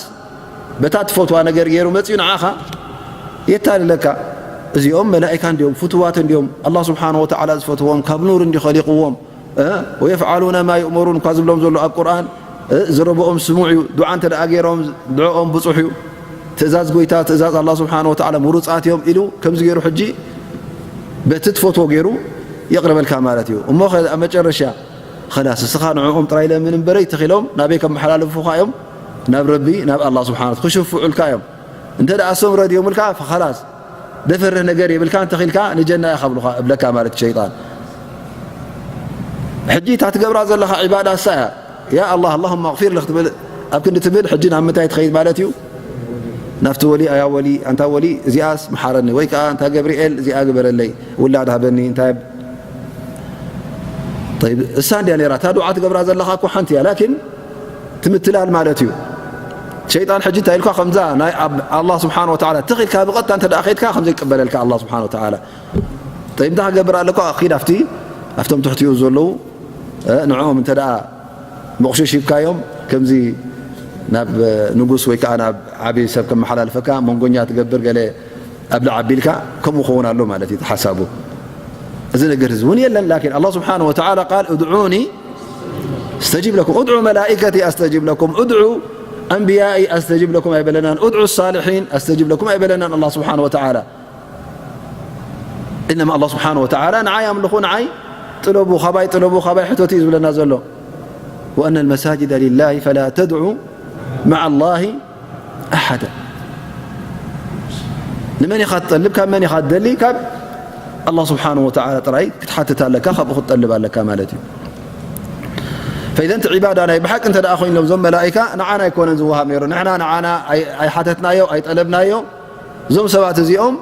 በታ ትፈትዋ ነገር ገይሩ መጺኡ ንዓኻ የታልለካ። እዚኦም መላኢካ እንዲዮም፣ ፍቱዋት እንዲዮም፣ ኣላህ ስብሓነሁ ወተዓላ ዝፈትዎም፣ ካብ ኑር እንዲ ኸሊቕዎም፣ እ፣ ويفعلون ما يؤمرون እኳ ዝብሎም ዘሎ ኣብ ቁርኣን፣ እ፣ ዝረብኦም ስሙዕ እዩ። ዱዓ እንተ ደኣ ገይሮም፣ ድዕኦም ብጹሕ እዩ። ትእዛዝ ጎይታ፣ ትእዛዝ ኣላህ ስብሓነሁ ወተዓላ ምሩጻት እዮም ኢሉ ከምዚ ገይሩ ሕጂ በቲ ትፈትዎ ገይሩ የቕርበልካ ማለት እዩ። እሞ ኸ ኣብ መጨረሻ ኸላስ፣ እስኻ ንዕኦም ጥራይ ለምን እምበረይ፣ ትኺሎም ናበይ ከመሓላልፉኻ እዮም? ናብ ረቢ፣ ናብ ኣላህ ስብሓን ክሽፍዑልካ እዮም። እንተ ደኣ እሶም ረድዮምልካ፣ ፈኸላስ፣ ደፈርህ ነገር የብልካ፣ እንተኺልካ ንጀና ኢኻ ብሉኻ እብለካ ማለት እዩ ሸይጣን። ሕጂ እታ ትገብራ ዘለኻ ዒባዳ እሳ እያ። ያ ኣላህ ኣላሁመ ኣግፊር ሊ ክትብል ኣብ ክንዲ ትብል፣ ሕጂ ናብ ምንታይ ትኸይድ ማለት እዩ? ናብቲ ወሊ፣ ኣያ ወሊ፣ ኣንታ ወሊ እዚኣስ መሓረኒ፣ ወይ ከዓ ኣንታ ገብርኤል እዚኣ ግበረለይ፣ ውላድ ሃበኒ፣ እንታይ ጠይብ፣ እሳ እንድያ ነይራ። እታ ዱዓ ትገብራ ዘለኻ እኮ ሓንቲ እያ፣ ላኪን ትምትላል ማለት እዩ። ሸይጣን ሕጂ እንታይ ኢልካ፣ ከምዛ ናይ ኣብ ኣላህ ስብሓን ወተዓላ ትኽ ኢልካ ብቐጥታ እንተ ደኣ ኸይድካ ከም ዘይቀበለልካ ኣላህ ስብሓን ወተዓላ። ጠይብ፣ እንታይ ክገብር ኣለካ? ኪድ ኣብቲ፣ ኣብቶም ትሕቲኡ ዘለዉ፣ እ፣ ንዕኦም እንተ ደኣ መቑሸሽ ሂብካዮም፣ ከምዚ ናብ ንጉስ ወይ ከዓ ናብ ዓብዪ ሰብ ከመሓላልፈካ መንጎኛ ትገብር፣ ገለ ኣብልዕ ኣቢልካ፣ ከምኡ ክኸውን ኣሎ ማለት እዩ እቲ ሓሳቡ። እዚ ነገር እዚ እውን የለን። ላኪን ኣላህ ስብሓነ ወተዓላ ቃል፣ "እድዑኒ ኣስተጂብ ለኩም፣ እድዑ መላኢከቲ ኣስተጂብ ለኩም፣ እድዑ ኣንብያኢ ኣስተጂብ ለኩም" ኣይበለናን፣ "እድዑ ሳልሒን ኣስተጂብ ለኩም" ኣይበለናን ኣላህ ስብሓነ ወተዓላ። እነማ ኣላህ ስብሓነ ወተዓላ ንዓይ ኣምልኹ፣ ንዓይ ጥለቡ፣ ካባይ ጥለቡ፣ ካባይ ሕተቱ እዩ ዝብለና ዘሎ። "ወአነ ልመሳጅደ ሊላሂ ፈላ ተድዑ መዓ ላሂ ኣሓዳ." ንመን ኢኻ ትጠልብ? ካብ መን ኢኻ ትደሊ? ካብ ኣላህ ስብሓነ ወተዓላ ጥራይ ክትሓትት ኣለካ፣ ካብኡ ክትጠልብ ኣለካ ማለት እዩ። ፈኢዘን እቲ ዒባዳ ናይ ብሓቂ እንተ ደኣ ኮይኖም እዞም መላኢካ ንዓና ኣይኮነን ዝወሃብ ነይሩ። ንሕና ንዓና ኣይ-፣ ኣይሓተትናዮ፣ ኣይጠለብናዮ። እዞም ሰባት እዚኦም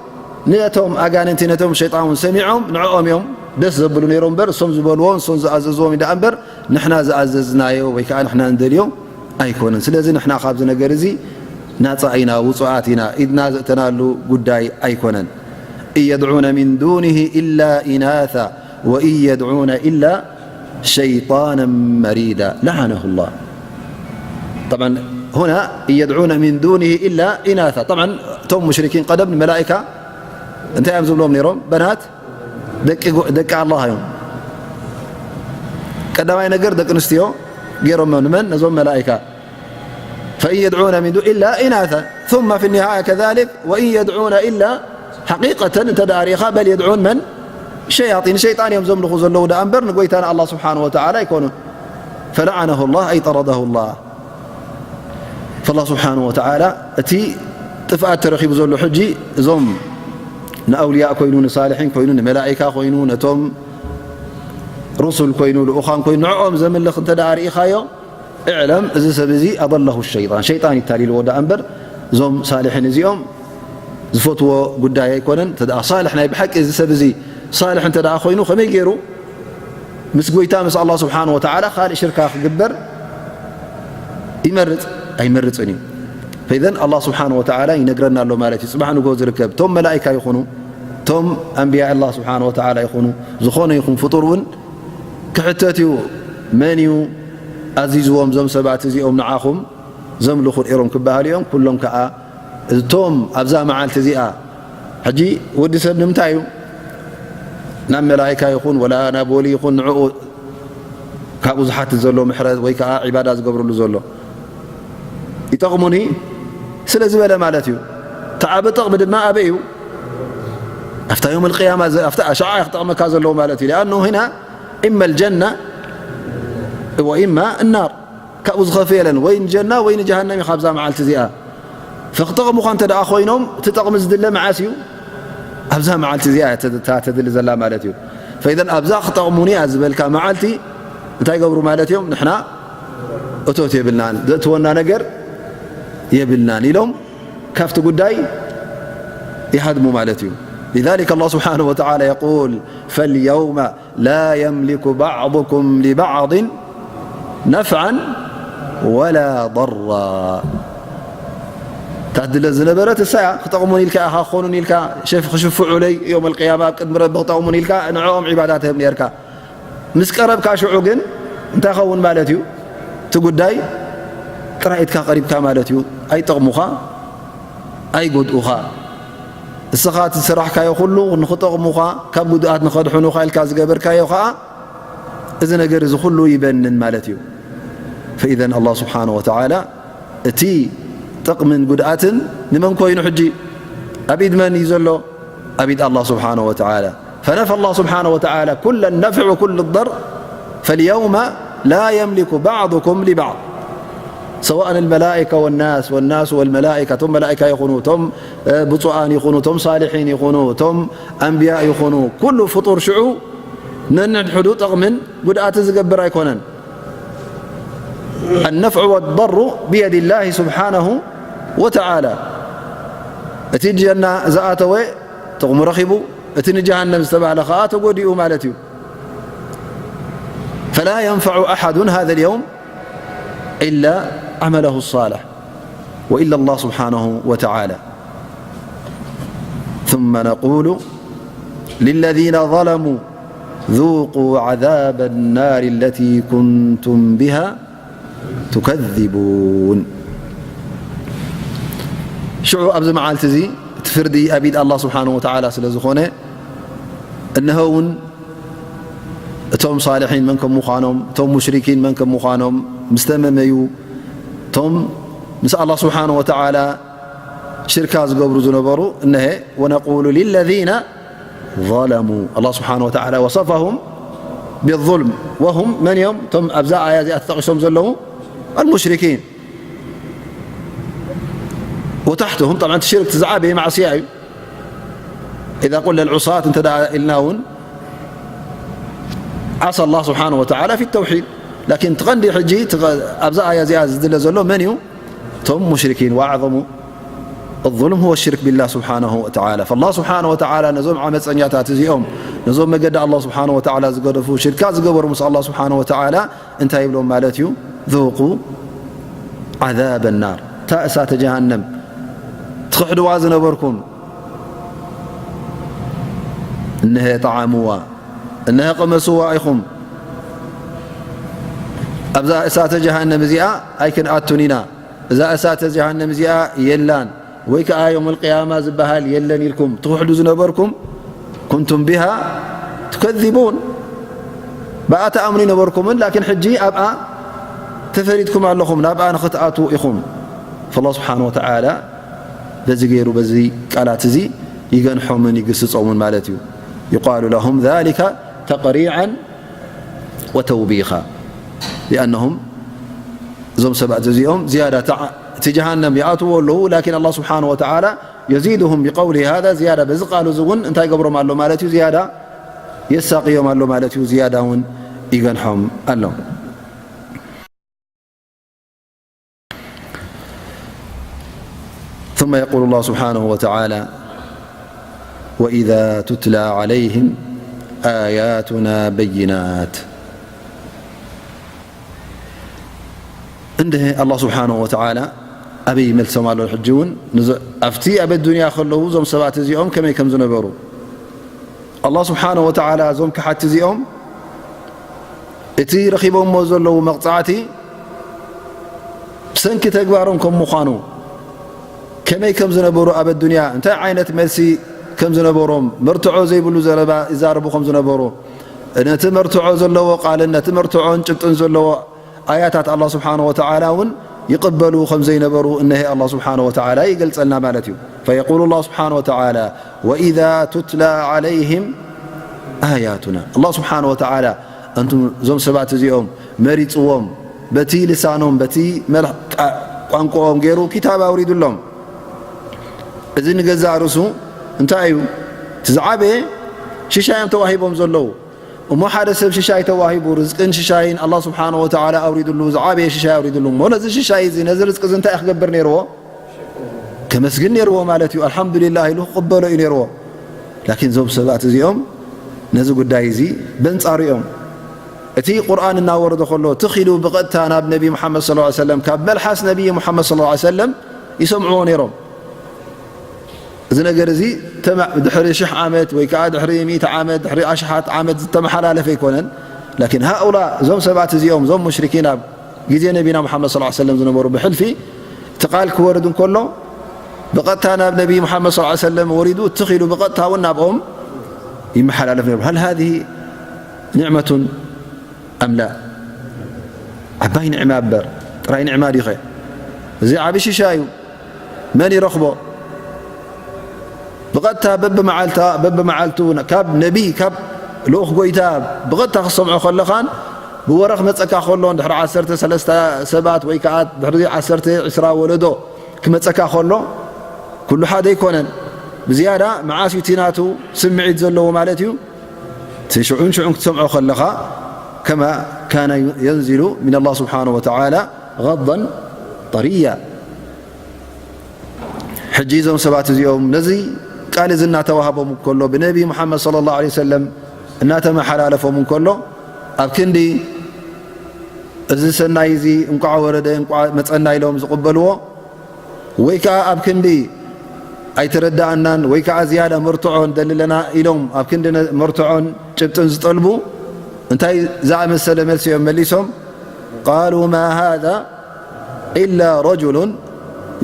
ነቶም ኣጋንንቲ፣ ነቶም ሸይጣን እውን ሰሚዖም ንዕኦም እዮም ደስ ዘብሉ ነይሮም እምበር፣ እሶም ዝበልዎ፣ እሶም ዝኣዘዝዎም እዩ ደኣ እምበር፣ ንሕና ዝኣዘዝናዮ ወይ ከዓ ንሕና እንደልዮ ኣይኮነን። ስለዚ ንሕና ካብዚ ነገር እዚ ናጻ ኢና፣ ውጹኣት ኢና፣ ኢድና ዘእተናሉ ጉዳይ ኣይኮነን። "እን የድዑነ ሚን ዱኒሂ ኢላ ኢናታ ወእን የድዑነ ኢላ ሸይጣና መሪዳ ለዓነሁ ላህ." ጠብዓን፣ ሁና፣ "እን የድዑነ ሚን ዱኒሂ ኢላ ኢናታ።" ጠብዓን፣ እቶም ሙሽሪኪን ቀደም ንመላኢካ እንታይ እዮም ዝብሎም ነይሮም? በናት ደቂ ጎ-፣ ደቂ ኣላህ እዮም። ቀዳማይ ነገር ደቂ ኣንስትዮ ገይሮም ንመን? ነዞም መላኢካ። "ፈኢን የድዑነ ሚን ዱ-፣ ኢላ ኢናታ፣ ثم في النهاية كذلك، ወኢን የድዑነ ኢላ"፣ ሓቂቀተን እንተ ደኣ ርኢኻ፣ "በል የድዑን መን? ሸያጢን፣ ሸይጣን እዮም ዘምልኹ ዘለዉ ደኣ እምበር፣ ንጎይታና ኣላህ ስብሓነሁ ወተዓላ ኣይኮኑን።" ፈለዓነሁ ላህ፣ ኣይ ጠረደሁ ላህ። ፈላህ ስብሓነሁ ወተዓላ፣ እቲ ጥፍኣት ተረኺቡ ዘሎ ሕጂ፣ እዞም ንኣውልያእ ኮይኑ፣ ንሳልሒን ኮይኑ፣ ንመላኢካ ኮይኑ፣ ነቶም ሩሱል ኮይኑ፣ ልኡኻን ኮይኑ፣ ንዕኦም ዘምልኽ እንተ ደኣ ርኢኻዮ፣ እዕለም፣ እዚ ሰብ እዚ ኣضለሁ ሸይጣን፣ ሸይጣን ይታሊልዎ ደኣ እምበር፣ እዞም ሳልሒን እዚኦም ዝፈትዎ ጉዳይ ኣይኮነን። እንተ ደኣ ሳልሕ ናይ ብሓቂ እዚ ሰብ እዚ ሳልሕ እንተ ደኣ ኮይኑ፣ ከመይ ገይሩ ምስ ጎይታ፣ ምስ ኣላህ ስብሓነ ወተዓላ ካልእ ሽርካ ክግበር ይመርጽ? ኣይመርጽን እዩ። ፈኢዘን ኣላህ ስብሓነ ወተዓላ ይነግረና ኣሎ ማለት እዩ። ጽባሕ ንግሆ ዝርከብ፣ እቶም መላኢካ ይኹኑ፣ እቶም ኣንብያ ኣላህ ስብሓነ ወተዓላ ይኹኑ፣ ዝኾነ ይኹን ፍጡር እውን ክሕተት እዩ። መን እዩ ኣዚዝዎም እዞም ሰባት እዚኦም ንዓኹም ዘምልኹ ነይሮም ክበሃሉ እዮም። ኩሎም ከኣ እቶም ኣብዛ መዓልቲ እዚኣ፣ ሕጂ ወዲ ሰብ ንምንታይ እዩ ናብ መላኢካ ይኹን ወላ ናብ ወሊ ይኹን ንዕኡ ካብኡ ዝሓትት ዘሎ ምሕረት ወይ ከዓ ዒባዳ ዝገብርሉ ዘሎ? ይጠቕሙኒ ስለ ዝበለ ማለት እዩ። እቲ ዓቢ ጥቕሚ ድማ ኣበይ እዩ? ኣብታ ዮም ኣልቅያማ ዘ-፣ ኣብታ ኣሻዓ እዩ ክጠቕመካ ዘለዎ ማለት እዩ። ሊኣኑ ሂና ኢማ ልጀና ወኢማ እናር፣ ካብኡ ዝኸፍእ የለን። ወይ ንጀና ወይ ንጀሃነም እዩ ካብዛ መዓልቲ እዚኣ። ፈክጠቕሙኻ እንተ ደኣ ኮይኖም፣ እቲ ጠቕሚ ዝድለ መዓስ እዩ? ኣብዛ መዓልቲ እዚኣ እያ ተ-፣ እታ ተድሊ ዘላ ማለት እዩ። ፈኢዘን ኣብዛ ክጠቕሙኒ እያ ዝበልካ መዓልቲ እንታይ ይገብሩ ማለት እዮም? ንሕና እቶት የብልናን፣ ዘእትወና ነገር የብልናን ኢሎም ካብቲ ጉዳይ ይሃድሙ ማለት እዩ። لذلك الله سبحانه وتعالى يقول: فاليوم لا يملك بعضكم لبعض نفعا ولا ضرا። እታ ትድለ ዝነበረት እሳ እያ። ክጠቕሙን ኢልካ ኢኻ፣ ክኾኑን ኢልካ፣ ሸፍ-፣ ክሽፍዑለይ ዮም ኣልቅያማ ኣብ ቅድሚ ረቢ ክጠቕሙን ኢልካ ንዕኦም ዒባዳ ትህብ ነርካ። ምስ ቀረብካ ሽዑ ግን እንታይ ኸውን ማለት እዩ? እቲ ጉዳይ ጥራይ ኢድካ ቀሪብካ ማለት እዩ። ኣይጠቕሙኻ፣ ኣይጎድኡኻ። እስኻ እቲ ዝሰራሕካዮ ኩሉ ንኽጠቕሙኻ፣ ካብ ጉድኣት ንኸድሕኑኻ ኢልካ ዝገበርካዮ ኸኣ፣ እዚ ነገር እዚ ኩሉ ይበንን ማለት እዩ። ፈኢዘን ኣላህ ስብሓነ ወተዓላ እቲ ጥቕምን ጉድኣትን ንመን ኮይኑ ሕጂ? ኣብ ኢድ መን እዩ ዘሎ? ኣብ ኢድ ኣላህ ስብሓነ ወተዓላ። ፈነፈ ኣላህ ስብሓነ ወተዓላ ኩለ ነፍዕ ወኩለ ضር። ፈልየውመ ላ የምሊኩ ባዕዱኩም ሊባዕድ። سواء الملائكة والناس، والناس والملائكة، እቶም መላእካ ይኹኑ፣ እቶም ብፁዓን ይኹኑ፣ እቶም ሳልሒን ይኹኑ፣ እቶም ኣንብያ ይኹኑ፣ ኩሉ ፍጡር ሽዑ ነንሕድሕዱ ጠቕምን ጉድኣትን ዝገብር ኣይኮነን። النفع والضر بيد الله سبحانه وتعالى። እቲ ጀና ዝኣተወ ጥቕሙ ረኺቡ፣ እቲ ንጀሃነም ዝተባህለ ኸዓ ተጎዲኡ ማለት እዩ። فلا ينفع أحد هذا اليوم إلا عمله الصالح وإلا الله سبحانه وتعالى. ثم نقول للذين ظلموا ذوقوا عذاب النار التي كنتم بها تكذبون. ሽዑ ኣብዚ መዓልቲ እዚ እቲ ፍርዲ ኣብ ኢድ ኣላህ ስብሓነሁ ወተዓላ ስለ ዝኾነ፣ እነሆ እውን እቶም ሳልሒን መን ከም ምዃኖም፣ እቶም ሙሽሪኪን መን ከም ምዃኖም ምስ ተመመዩ፣ እቶም ምስ ኣላህ ስብሓነሁ ወተዓላ ሽርካ ዝገብሩ ዝነበሩ፣ እነሀ፣ ወነቁሉ ሊለዚነ ظለሙ፣ ኣላህ ስብሓነሁ ወተዓላ ወሰፈሁም ቢዙልም፣ ወሁም መን እዮም? እቶም ኣብዛ ኣያ እዚኣ ተጠቒሶም ዘለዉ ኣልሙሽሪኪን። ወታሕትሁም፣ ጠብዓን እቲ ሽርክ እቲ ዝዓበየ ማዕስያ እዩ። ኢዛ ቁልና ልዑሳት እንተ ደኣ ኢልና እውን ዓሳ ኣላህ ስብሓነሁ ወተዓላ ፊ ተውሒድ። ላኪን እቲ ቀንዲ ሕጂ እቲ ቀ-፣ ኣብዛ ኣያ እዚኣ ዝድለ ዘሎ መን እዩ? እቶም ሙሽሪኪን። ወኣዕዘሙ ዙልም ሁወ ሽርክ ቢላህ ስብሓነሁ ወተዓላ። ፈላህ ስብሓነሁ ወተዓላ ነዞም ዓመፀኛታት እዚኦም፣ ነዞም መገዲ ኣላህ ስብሓነሁ ወተዓላ ዝገደፉ፣ ሽርካ ዝገበሩ ምስ ኣላህ ስብሓነሁ ወተዓላ እንታይ ይብሎም ማለት እዩ? ذوقوا عذاب النار፣ እታ እሳተ ጀሃነም ትኽሕድዋ ዝነበርኩም፣ እነሀ ጠዓምዋ፣ እነሀ ቅመስዋ ኢኹም። ኣብዛ እሳተ ጀሃነም እዚኣ ኣይክንኣቱን ኢና። እዛ እሳተ ጀሃነም እዚኣ የላን፣ ወይ ከኣ የውመል ቅያማ ዝበሃል የለን ኢልኩም ትኽሕዱ ዝነበርኩም፣ ኩንቱም ቢሃ ትከዚቡን፣ ብኣ ትኣምኑ ይነበርኩምን፣ ላኪን ሕጂ ኣብኣ ተፈሪድኩም ኣለኹም፣ ናብኣ ንኽትኣትዉ ኢኹም። ፈላህ ስብሓነ ወተዓላ በዚ ገይሩ፣ በዚ ቃላት እዚ ይገንሖምን ይግስጾምን ማለት እዩ። ዩቃሉ ለሁም ዛሊከ ተቅሪዐን ወተውቢኻ፣ ሊኣነሁም እዞም ሰባት እዚኦም ዝያዳ ተዓ-፣ እቲ ጀሃነም ይኣትዎ ኣለዉ፣ ላኪን ኣላህ ስብሓነ ወተዓላ የዚድሁም ቢቀውሊ ሃዛ ዝያዳ፣ በዚ ቃሉ እዚ እውን እንታይ ይገብሮም ኣሎ ማለት እዩ? ዝያዳ የሳቅዮም ኣሎ ማለት እዩ፣ ዝያዳ እውን ይገንሖም ኣሎ። ثم يقول الله سبحانه وتعالى: وإذا تتلى عليهم آياتنا بينات. እንደ ኣላህ ስብሓነሁ ወተዓላ ኣበይ ይመልሶም ኣሎ? ሕጂ እውን ንዞ-፣ ኣብቲ ኣብ ኣዱንያ ከለዉ እዞም ሰባት እዚኦም ከመይ ከም ዝነበሩ፣ ኣላህ ስብሓነሁ ወተዓላ እዞም ከሓቲ እዚኦም እቲ ረኺቦምዎ ዘለዉ መቕጻዕቲ ብሰንኪ ተግባሮም ከም ምዃኑ፣ ከመይ ከም ዝነበሩ ኣብ ኣዱንያ፣ እንታይ ዓይነት መልሲ ከም ዝነበሮም፣ መርትዖ ዘይብሉ ዘረባ ይዛረቡ ከም ዝነበሩ፣ ነቲ መርትዖ ዘለዎ ቃልን ነቲ መርትዖን ጭብጥን ዘለዎ ኣያታት ኣላህ ስብሓነሁ ወተዓላ እውን ይቕበሉ ከም ዘይነበሩ እነሄ ኣላህ ስብሓነሁ ወተዓላ ይገልጸልና ማለት እዩ። ፈየቁሉ ኣላህ ስብሓነሁ ወተዓላ: ወኢዛ ቱትላ ዓለይህም ኣያቱና። ኣላህ ስብሓነሁ ወተዓላ እንቱ እዞም ሰባት እዚኦም መሪጽዎም፣ በቲ ልሳኖም፣ በቲ መል-፣ ቃ-፣ ቋንቋኦም ገይሩ ኪታብ ኣውሪዱሎም። እዚ ንገዛእ ርእሱ እንታይ እዩ? እቲ ዝዓበየ ሽሻይ እዮም ተዋሂቦም ዘለዉ። እሞ ሓደ ሰብ ሽሻይ ተዋሂቡ፣ ርዝቅን ሽሻይን ኣላህ ስብሓነሁ ወተዓላ ኣውሪድሉ፣ ዝዓበየ ሽሻይ ኣውሪድሉ። እሞ ነዚ ሽሻይ እዚ፣ ነዚ ርዝቂ እዚ እንታይ ክገብር ነይርዎ? ከመስግን ነይርዎ ማለት እዩ። ኣልሓምዱሊላህ ኢሉ ክቕበሎ እዩ ነይርዎ። ላኪን እዞም ሰባት እዚኦም ነዚ ጉዳይ እዚ በንጻሩ እዮም። እቲ ቁርኣን እናወረደ ከሎ፣ ትኽ ኢሉ ብቐጥታ ናብ ነቢ ሙሓመድ ሰለላሁ ዐለይሂ ወሰለም፣ ካብ መልሓስ ነቢ ሙሓመድ ሰለላሁ ዐለይሂ ወሰለም ይሰምዕዎ ነይሮም። እዚ ነገር እዚ ተማ-፣ ድሕሪ ሽሕ ዓመት ወይ ከኣ ድሕሪ ሚእቲ ዓመት፣ ድሕሪ ኣሽሓት ዓመት ዝተመሓላለፈ ኣይኮነን። ላኪን ሃኡላ፣ እዞም ሰባት እዚኦም፣ እዞም ሙሽሪኪን ኣብ ግዜ ነቢና ሙሓመድ ሰለላሁ ዐለይሂ ወሰለም ዝነበሩ ብሕልፊ እቲ ቃል ክወርድ እንከሎ፣ ብቐጥታ ናብ ነቢ ሙሓመድ ሰለላሁ ዐለይሂ ወሰለም ወሪዱ፣ ትኽ ኢሉ ብቐጥታ እውን ናብኦም ይመሓላለፍ ነይሩ። ሀል ሃዚህ ኒዕመቱን ኣም ላ? ዓባይ ኒዕማ እበር፣ ጥራይ ኒዕማ ድዩኸ? እዚ ዓቢ ሽሻ እዩ። መን ይረኽቦ? ብቐጥታ በብመዓልታ፣ በብመዓልቱ ካብ ነቢ፣ ካብ ልኡኽ ጎይታ ብቐጥታ ክትሰምዖ ከለኻን፣ ብወረ ክመጸካ ከሎ፣ ድሕሪ ዓሰርተ ሰለስተ ሰባት ወይ ከኣ ድሕሪ ዓሰርተ ዕስራ ወለዶ ክመጸካ ከሎ፣ ኩሉ ሓደ ኣይኮነን። ብዝያዳ መዓስ እዩ እቲ ናቱ ስምዒት ዘለዎ ማለት እዩ? እቲ ሽዑን ሽዑን ክትሰምዖ ከለኻ፣ ከማ ካነ የንዚሉ ሚን ኣላህ ስብሓነሁ ወተዓላ ገዳን ጠርያ። ሕጂ እዞም ሰባት እዚኦም ነዚ ቃል እዚ እናተዋህቦም እንከሎ፣ ብነቢ ሙሓመድ ሰለላሁ ዐለይሂ ወሰለም እናተመሓላለፎም እንከሎ፣ ኣብ ክንዲ እዚ ሰናይ እዚ እንቋዕ ወረደ፣ እንቋዕ መጸና ኢሎም ዝቕበልዎ፣ ወይ ከኣ ኣብ ክንዲ ኣይተረዳኣናን፣ ወይ ከኣ ዝያዳ መርትዖ ንደሊ ኣለና ኢሎም ኣብ ክንዲ ነ-፣ መርትዖን ጭብጥን ዝጠልቡ፣ እንታይ ዝኣመሰለ መልሲ እዮም መሊሶም? ቃሉ ማ ሃዛ ኢላ ረጁሉን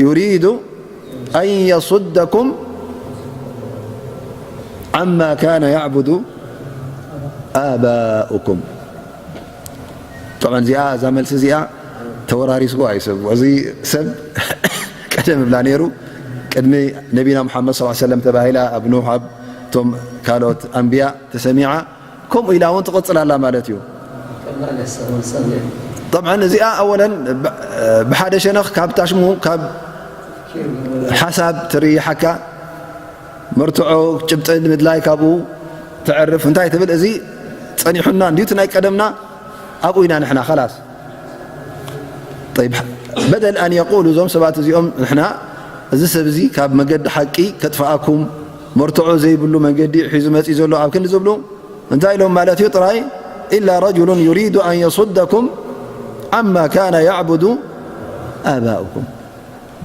ዩሪዱ ኣን የሱደኩም ዓማ ካነ ያዕቡዱ ኣባኡኩም። ጠብዓን እዚኣ፣ እዛ መልሲ እዚኣ ተወራሪስዋ እዩ ሰብ። እዚ ሰብ ቀደም ብላ ነይሩ፣ ቅድሚ ነቢና ሙሓመድ ሰለላሁ ዐለይሂ ወሰለም ተባሂላ ኣብ ኑሕ፣ ኣብ እቶም ካልኦት ኣንብያ ተሰሚዓ፣ ከምኡ ኢላ እውን ትቕጽል ኣላ ማለት እዩ። ጠብዓን እዚኣ ኣወለን ብ-፣ ብሓደ ሸነኽ ካብ ታሽሙ፣ ካብ ሓሳብ ትርይሓካ፣ መርትዖ ጭብጥን ምድላይ ካብኡ ተዕርፍ። እንታይ ትብል? እዚ ጸኒሑና እንድዩ፣ እቲ ናይ ቀደምና ኣብኡ ኢና ንሕና፣ ኸላስ። ጠይብ፣ በደል ኣን የቁሉ፣ እዞም ሰባት እዚኦም ንሕና እዚ ሰብ እዚ ካብ መገዲ ሓቂ ከጥፍኣኩም፣ መርትዖ ዘይብሉ መንገዲ ሒዙ መጺኡ ዘሎ ኣብ ክንዲ ዝብሉ፣ እንታይ ኢሎም ማለት እዩ ጥራይ? ኢላ ረጁሉን ዩሪዱ ኣን የሱደኩም ዓማ ካነ ያዕቡዱ ኣባኡኩም።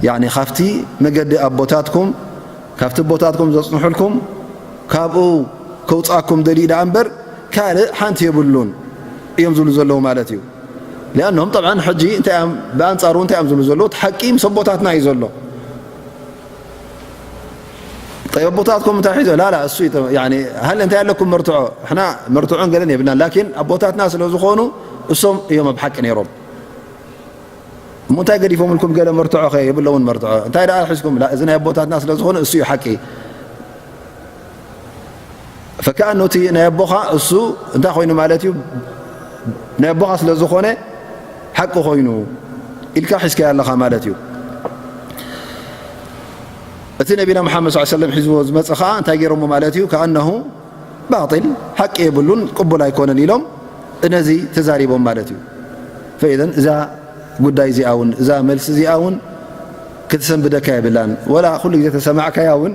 ያኒ ካብቲ መገዲ ኣቦታትኩም፣ ካብቲ ኣቦታትኩም ዘጽንሑልኩም፣ ካብኡ ከውጽኣኩም ደልዩ ደኣ እምበር ካልእ ሓንቲ የብሉን እዮም ዝብሉ ዘለዉ ማለት እዩ። ሊኣኖም ጠብዓን ሕጂ እንታይ እዮም፣ ብኣንጻሩ እንታይ እዮም ዝብሉ ዘለዉ? እቲ ሓቂ ምስ ኣቦታትና እዩ ዘሎ። ጠይ ኣቦታትኩም እንታይ ሒዞ? ላላ፣ እሱ እዩ ተ-፣ ያኒ፣ ሃለ እንታይ ኣለኩም መርትዖ? እሕና መርትዖን ገለን የብልናን፣ ላኪን ኣቦታትና ስለ ዝኾኑ እሶም እዮም ኣብ ሓቂ ነይሮም። እሞ እንታይ ገዲፎምልኩም? ገለ መርትዖ ኸ የብለውን መርትዖ። እንታይ ደኣ ሒዝኩም? ላ፣ እዚ ናይ ኣቦታትና ስለ ዝኾነ እሱ እዩ ሓቂ። ፈከኣኑ እቲ ናይ ኣቦኻ እሱ እንታይ ኮይኑ ማለት እዩ? ናይ ኣቦኻ ስለ ዝኾነ ሓቂ ኮይኑ ኢልካ ሒዝካዮ ኣለኻ ማለት እዩ። እቲ ነቢና መሓመድ ሰለላሁ ዐለይሂ ወሰለም ሒዝዎ ዝመጸ ኸኣ እንታይ ገይሮሞ ማለት እዩ? ከኣነሁ ባጢል፣ ሓቂ የብሉን፣ ቅቡል ኣይኮነን ኢሎም ነዚ ተዛሪቦም ማለት እዩ። ፈኢዘን እዛ ጉዳይ እዚኣ እውን፣ እዛ መልሲ እዚኣ እውን ክትሰንብደካ የብላን። ወላ ኩሉ ግዜ ተሰማዕካያ እውን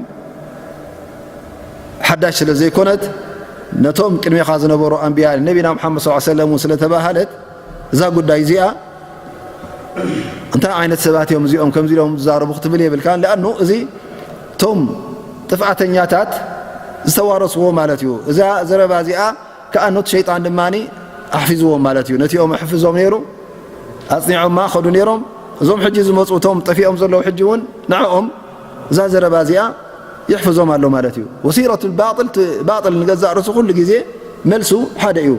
ሓዳሽ ስለ ዘይኮነት፣ ነቶም ቅድሜኻ ዝነበሩ ኣንብያ፣ ነቢና መሓመድ ሰለላሁ ዐለይሂ ወሰለም እውን ስለ ተባህለት፣ እዛ ጉዳይ እዚኣ እንታይ ዓይነት ሰባት እዮም እዚኦም ከምዚ ኢሎም ዝዛረቡ ክትብል የብልካን። ለኣኑ እዚ እቶም ጥፍኣተኛታት ዝተዋረስዎ ማለት እዩ። እዛ ዘረባ እዚኣ ከኣ ነቲ ሸይጣን ድማ ኣሕፊዝዎም ማለት እዩ። ነቲኦም ኣሕፍዞም ነይሩ፣ ኣጽኒዖማ ከዱ ነይሮም። እዞም ሕጂ ዝመጹ፣ እቶም ጠፊኦም ዘለዉ ሕጂ እውን ንዕኦም እዛ ዘረባ እዚኣ ይሕፍዞም ኣሎ ማለት እዩ። ወሲረት ባጥል፣ ባጥል ንገዛእ ርእሱ ኩሉ ግዜ መልሱ ሓደ እዩ።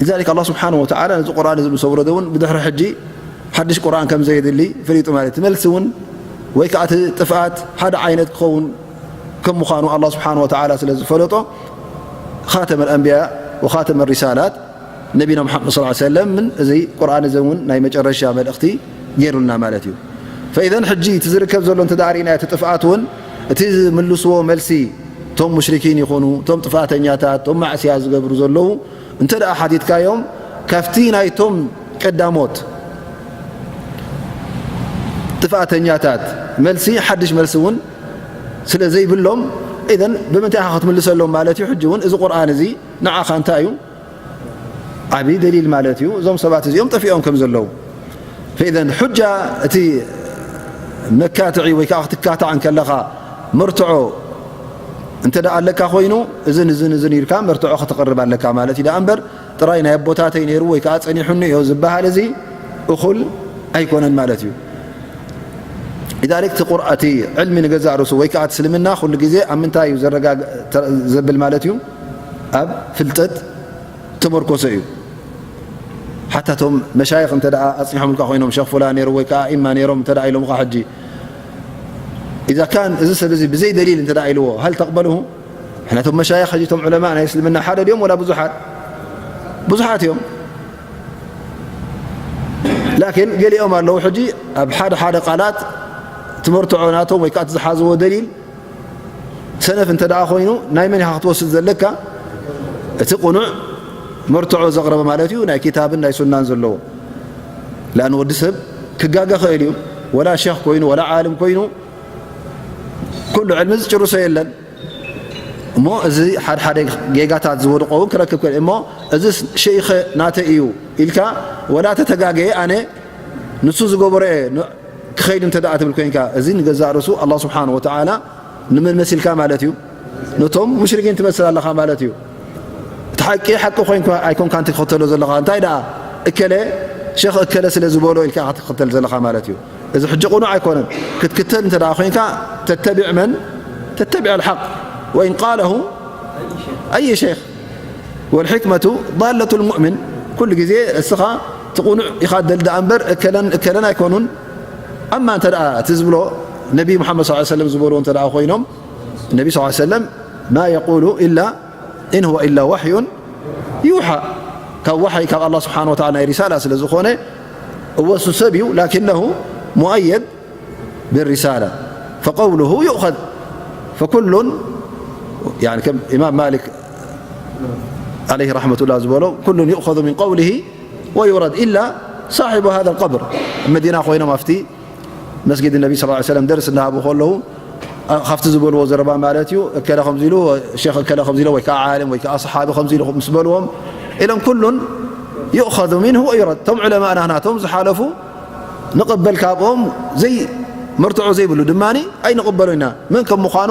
لذلك ኣላህ ስብሓነሁ ወተዓላ ነዚ ቁርኣን እዚ ምስ ኣውረደ እውን ብድሕሪ ሕጂ ሓድሽ ቁርኣን ከም ዘየድሊ ፈሊጡ ማለት እዩ። እቲ መልሲ እውን ወይ ከዓ እቲ ጥፍኣት ሓደ ዓይነት ክኸውን ከም ምዃኑ ኣላህ ስብሓነሁ ወተዓላ ስለ ዝፈለጦ ኻተመ ኣልኣንብያ ወኻተመ ሪሳላት ነቢና ሙሓመድ ሰለላሁ ዐለይሂ ወሰለም ምን እዚ ቁርኣን እዚ እውን ናይ መጨረሻ መልእኽቲ ገይሩልና ማለት እዩ። ፈኢዘን ሕጂ እቲ ዝርከብ ዘሎ እንተ ደኣ ርኢና እቲ ጥፍኣት እውን እቲ ዝምልስዎ መልሲ እቶም ሙሽሪኪን ይኹኑ እቶም ጥፍኣተኛታት እቶም ማዕስያ ዝገብሩ ዘለዉ እንተ ደኣ ሓቲትካዮም ካብቲ ናይቶም ቀዳሞት ጥፍኣተኛታት መልሲ ሓድሽ መልሲ እውን ስለ ዘይብሎም ኢዘን ብምንታይ ኢኻ ክትምልሰሎም ማለት እዩ። ሕጂ እውን እዚ ቁርኣን እዚ ንዓኻ እንታይ እዩ? ዓብዪ ደሊል ማለት እዩ እዞም ሰባት እዚኦም ጠፊኦም ከም ዘለዉ። ፈኢዘን ሑጃ እቲ መካትዒ ወይ ከዓ ክትካታዕ እንከለኻ መርትዖ እንተ ደኣ ኣለካ ኮይኑ እዝን እዝን እዝን ኢልካ መርትዖ ከተቕርብ ኣለካ ማለት እዩ። ደኣ እምበር ጥራይ ናይ ኣቦታተይ ነይሩ ወይ ከዓ ጸኒሑኒ እዮ ዝበሃል እዚ እኹል ኣይኮነን ማለት እዩ። لذلك እቲ ቁርኣን እቲ ዕልሚ ንገዛእ ርእሱ ወይ ከዓ እቲ እስልምና ኩሉ ግዜ ኣብ ምንታይ እዩ ዘረጋግ-፣ ተ-፣ ዘብል ማለት እዩ? ኣብ ፍልጠት ተመርኮሰ እዩ። ሓታ እቶም መሻይኽ እንተ ደኣ ኣጽኒሖምልካ ኮይኖም ሸኽ ፉላን ነይሩ ወይ ከዓ ኢማ ነይሮም እንተ ደኣ ኢሎምኻ ሕጂ إذا كان እዚ ሰብ እዚ ብዘይ ደሊል እንተ ደኣ ኢልዎ هل تقبله؟ ንሕና እቶም መሻይኽ ሕጂ እቶም ዑለማ ናይ እስልምና ሓደ ድዮም ወላ ብዙሓት? ብዙሓት እዮም። ላኪን ገሊኦም ኣለዉ ሕጂ ኣብ ሓደ ሓደ ቃላት ትመርትዖ ናቶም ወይ ከዓ እቲ ዝሓዝዎ ደሊል ሰነፍ እንተ ደኣ ኮይኑ ናይ መን ኢኻ ክትወስድ ዘለካ? እቲ ቁኑዕ መርትዖ ዘቕረበ ማለት እዩ፣ ናይ ኪታብን ናይ ሱናን ዘለዎ። ለኣን ወዲ ሰብ ክጋገ ኽእል እዩ፣ ወላ ሸኽ ኮይኑ ወላ ዓልም ኮይኑ ኩሉ ዕልሚ ዝጭርሶ የለን። እሞ እዚ ሓድሓደ ጌጋታት ዝወድቆ እውን ክረክብ ክእል እሞ እዚ ሸይኸ ናተ እዩ ኢልካ ወላ ተተጋገየ ኣነ ንሱ ዝገበሮ እየ ን- ክኸይድ እንተ ደኣ ትብል ኮይንካ እዚ ንገዛእ ርእሱ ኣላ ስብሓን ወተዓላ ንመመሲልካ ማለት እዩ። ነቶም ሙሽሪኪን ትመስል ኣለኻ ማለት እዩ። እቲ ሓቂ ሓቂ ኮይንካ ኣይኮንካ እንቲ ክትኽተሎ ዘለኻ እንታይ ደኣ እከለ ሸኽ እከለ ስለ ዝበሎ ኢልካ ክትኽተል ዘለኻ ማለት እዩ። እዚ ሕጂ ቁኑዕ ኣይኮነን። ክትክተል እንተ ደኣ ኮይንካ ተተቢዕ መን ተተቢዕ ኣልሓቅ ወኢን ቃለሁ ኣይ ሸይኽ ወልሕክመቱ ዳለቱ ልሙእምን። ኩሉ ግዜ እስኻ እቲ ቁኑዕ ኢኻ ደል ደኣ እምበር እከለን እከለን ኣይኮኑን። ኣማ እንተ ደኣ እቲ ዝብሎ ነቢ ሙሓመድ ስ ሰለም ዝበልዎ እንተ ደኣ ኮይኖም ነቢ ስ ሰለም ማ የቁሉ ኢላ ኢን ሁወ ኢላ ዋሕዩን ዩሓ ካብ ዋሕይ ካብ ኣላ ስብሓን ወተዓላ ናይ ሪሳላ ስለ ዝኾነ እወ እሱ ሰብ እዩ ላኪነሁ ሙኣየድ ብሪሳላ ፈቀውሉሁ ዩእኸዝ ፈኩሉን ከም ኢማም ማሊክ ዓለይህ ረሕመቱላህ ዝበሎ ኩሉን ዩእኸዙ ሚን ቀውሊሂ ወዩረድ ኢላ ሳሒቡ ሃዛ ልቀብር። ኣብ መዲና ኮይኖም ኣብቲ መስጊድ ነቢ ስ ሰለም ደርስ እናሃቡ ከለዉ ካብቲ ዝበልዎ ዘረባ ማለት እዩ እከለ ከምዚ ኢሉ ሸክ እከለ ከምዚ ኢሉ ወይ ከዓ ዓለም ወይ ከዓ ሰሓቢ ከምዚ ኢሉ ምስ በልዎም ኢሎም ኩሉን ዩእኸዙ ሚንሁ ወዩረድ። እቶም ዑለማእና ናቶም ዝሓለፉ ንቕበል ካብኦም ዘይ መርትዖ ዘይብሉ ድማ ኣይንቕበሎ ኢና። መን ከም ምዃኑ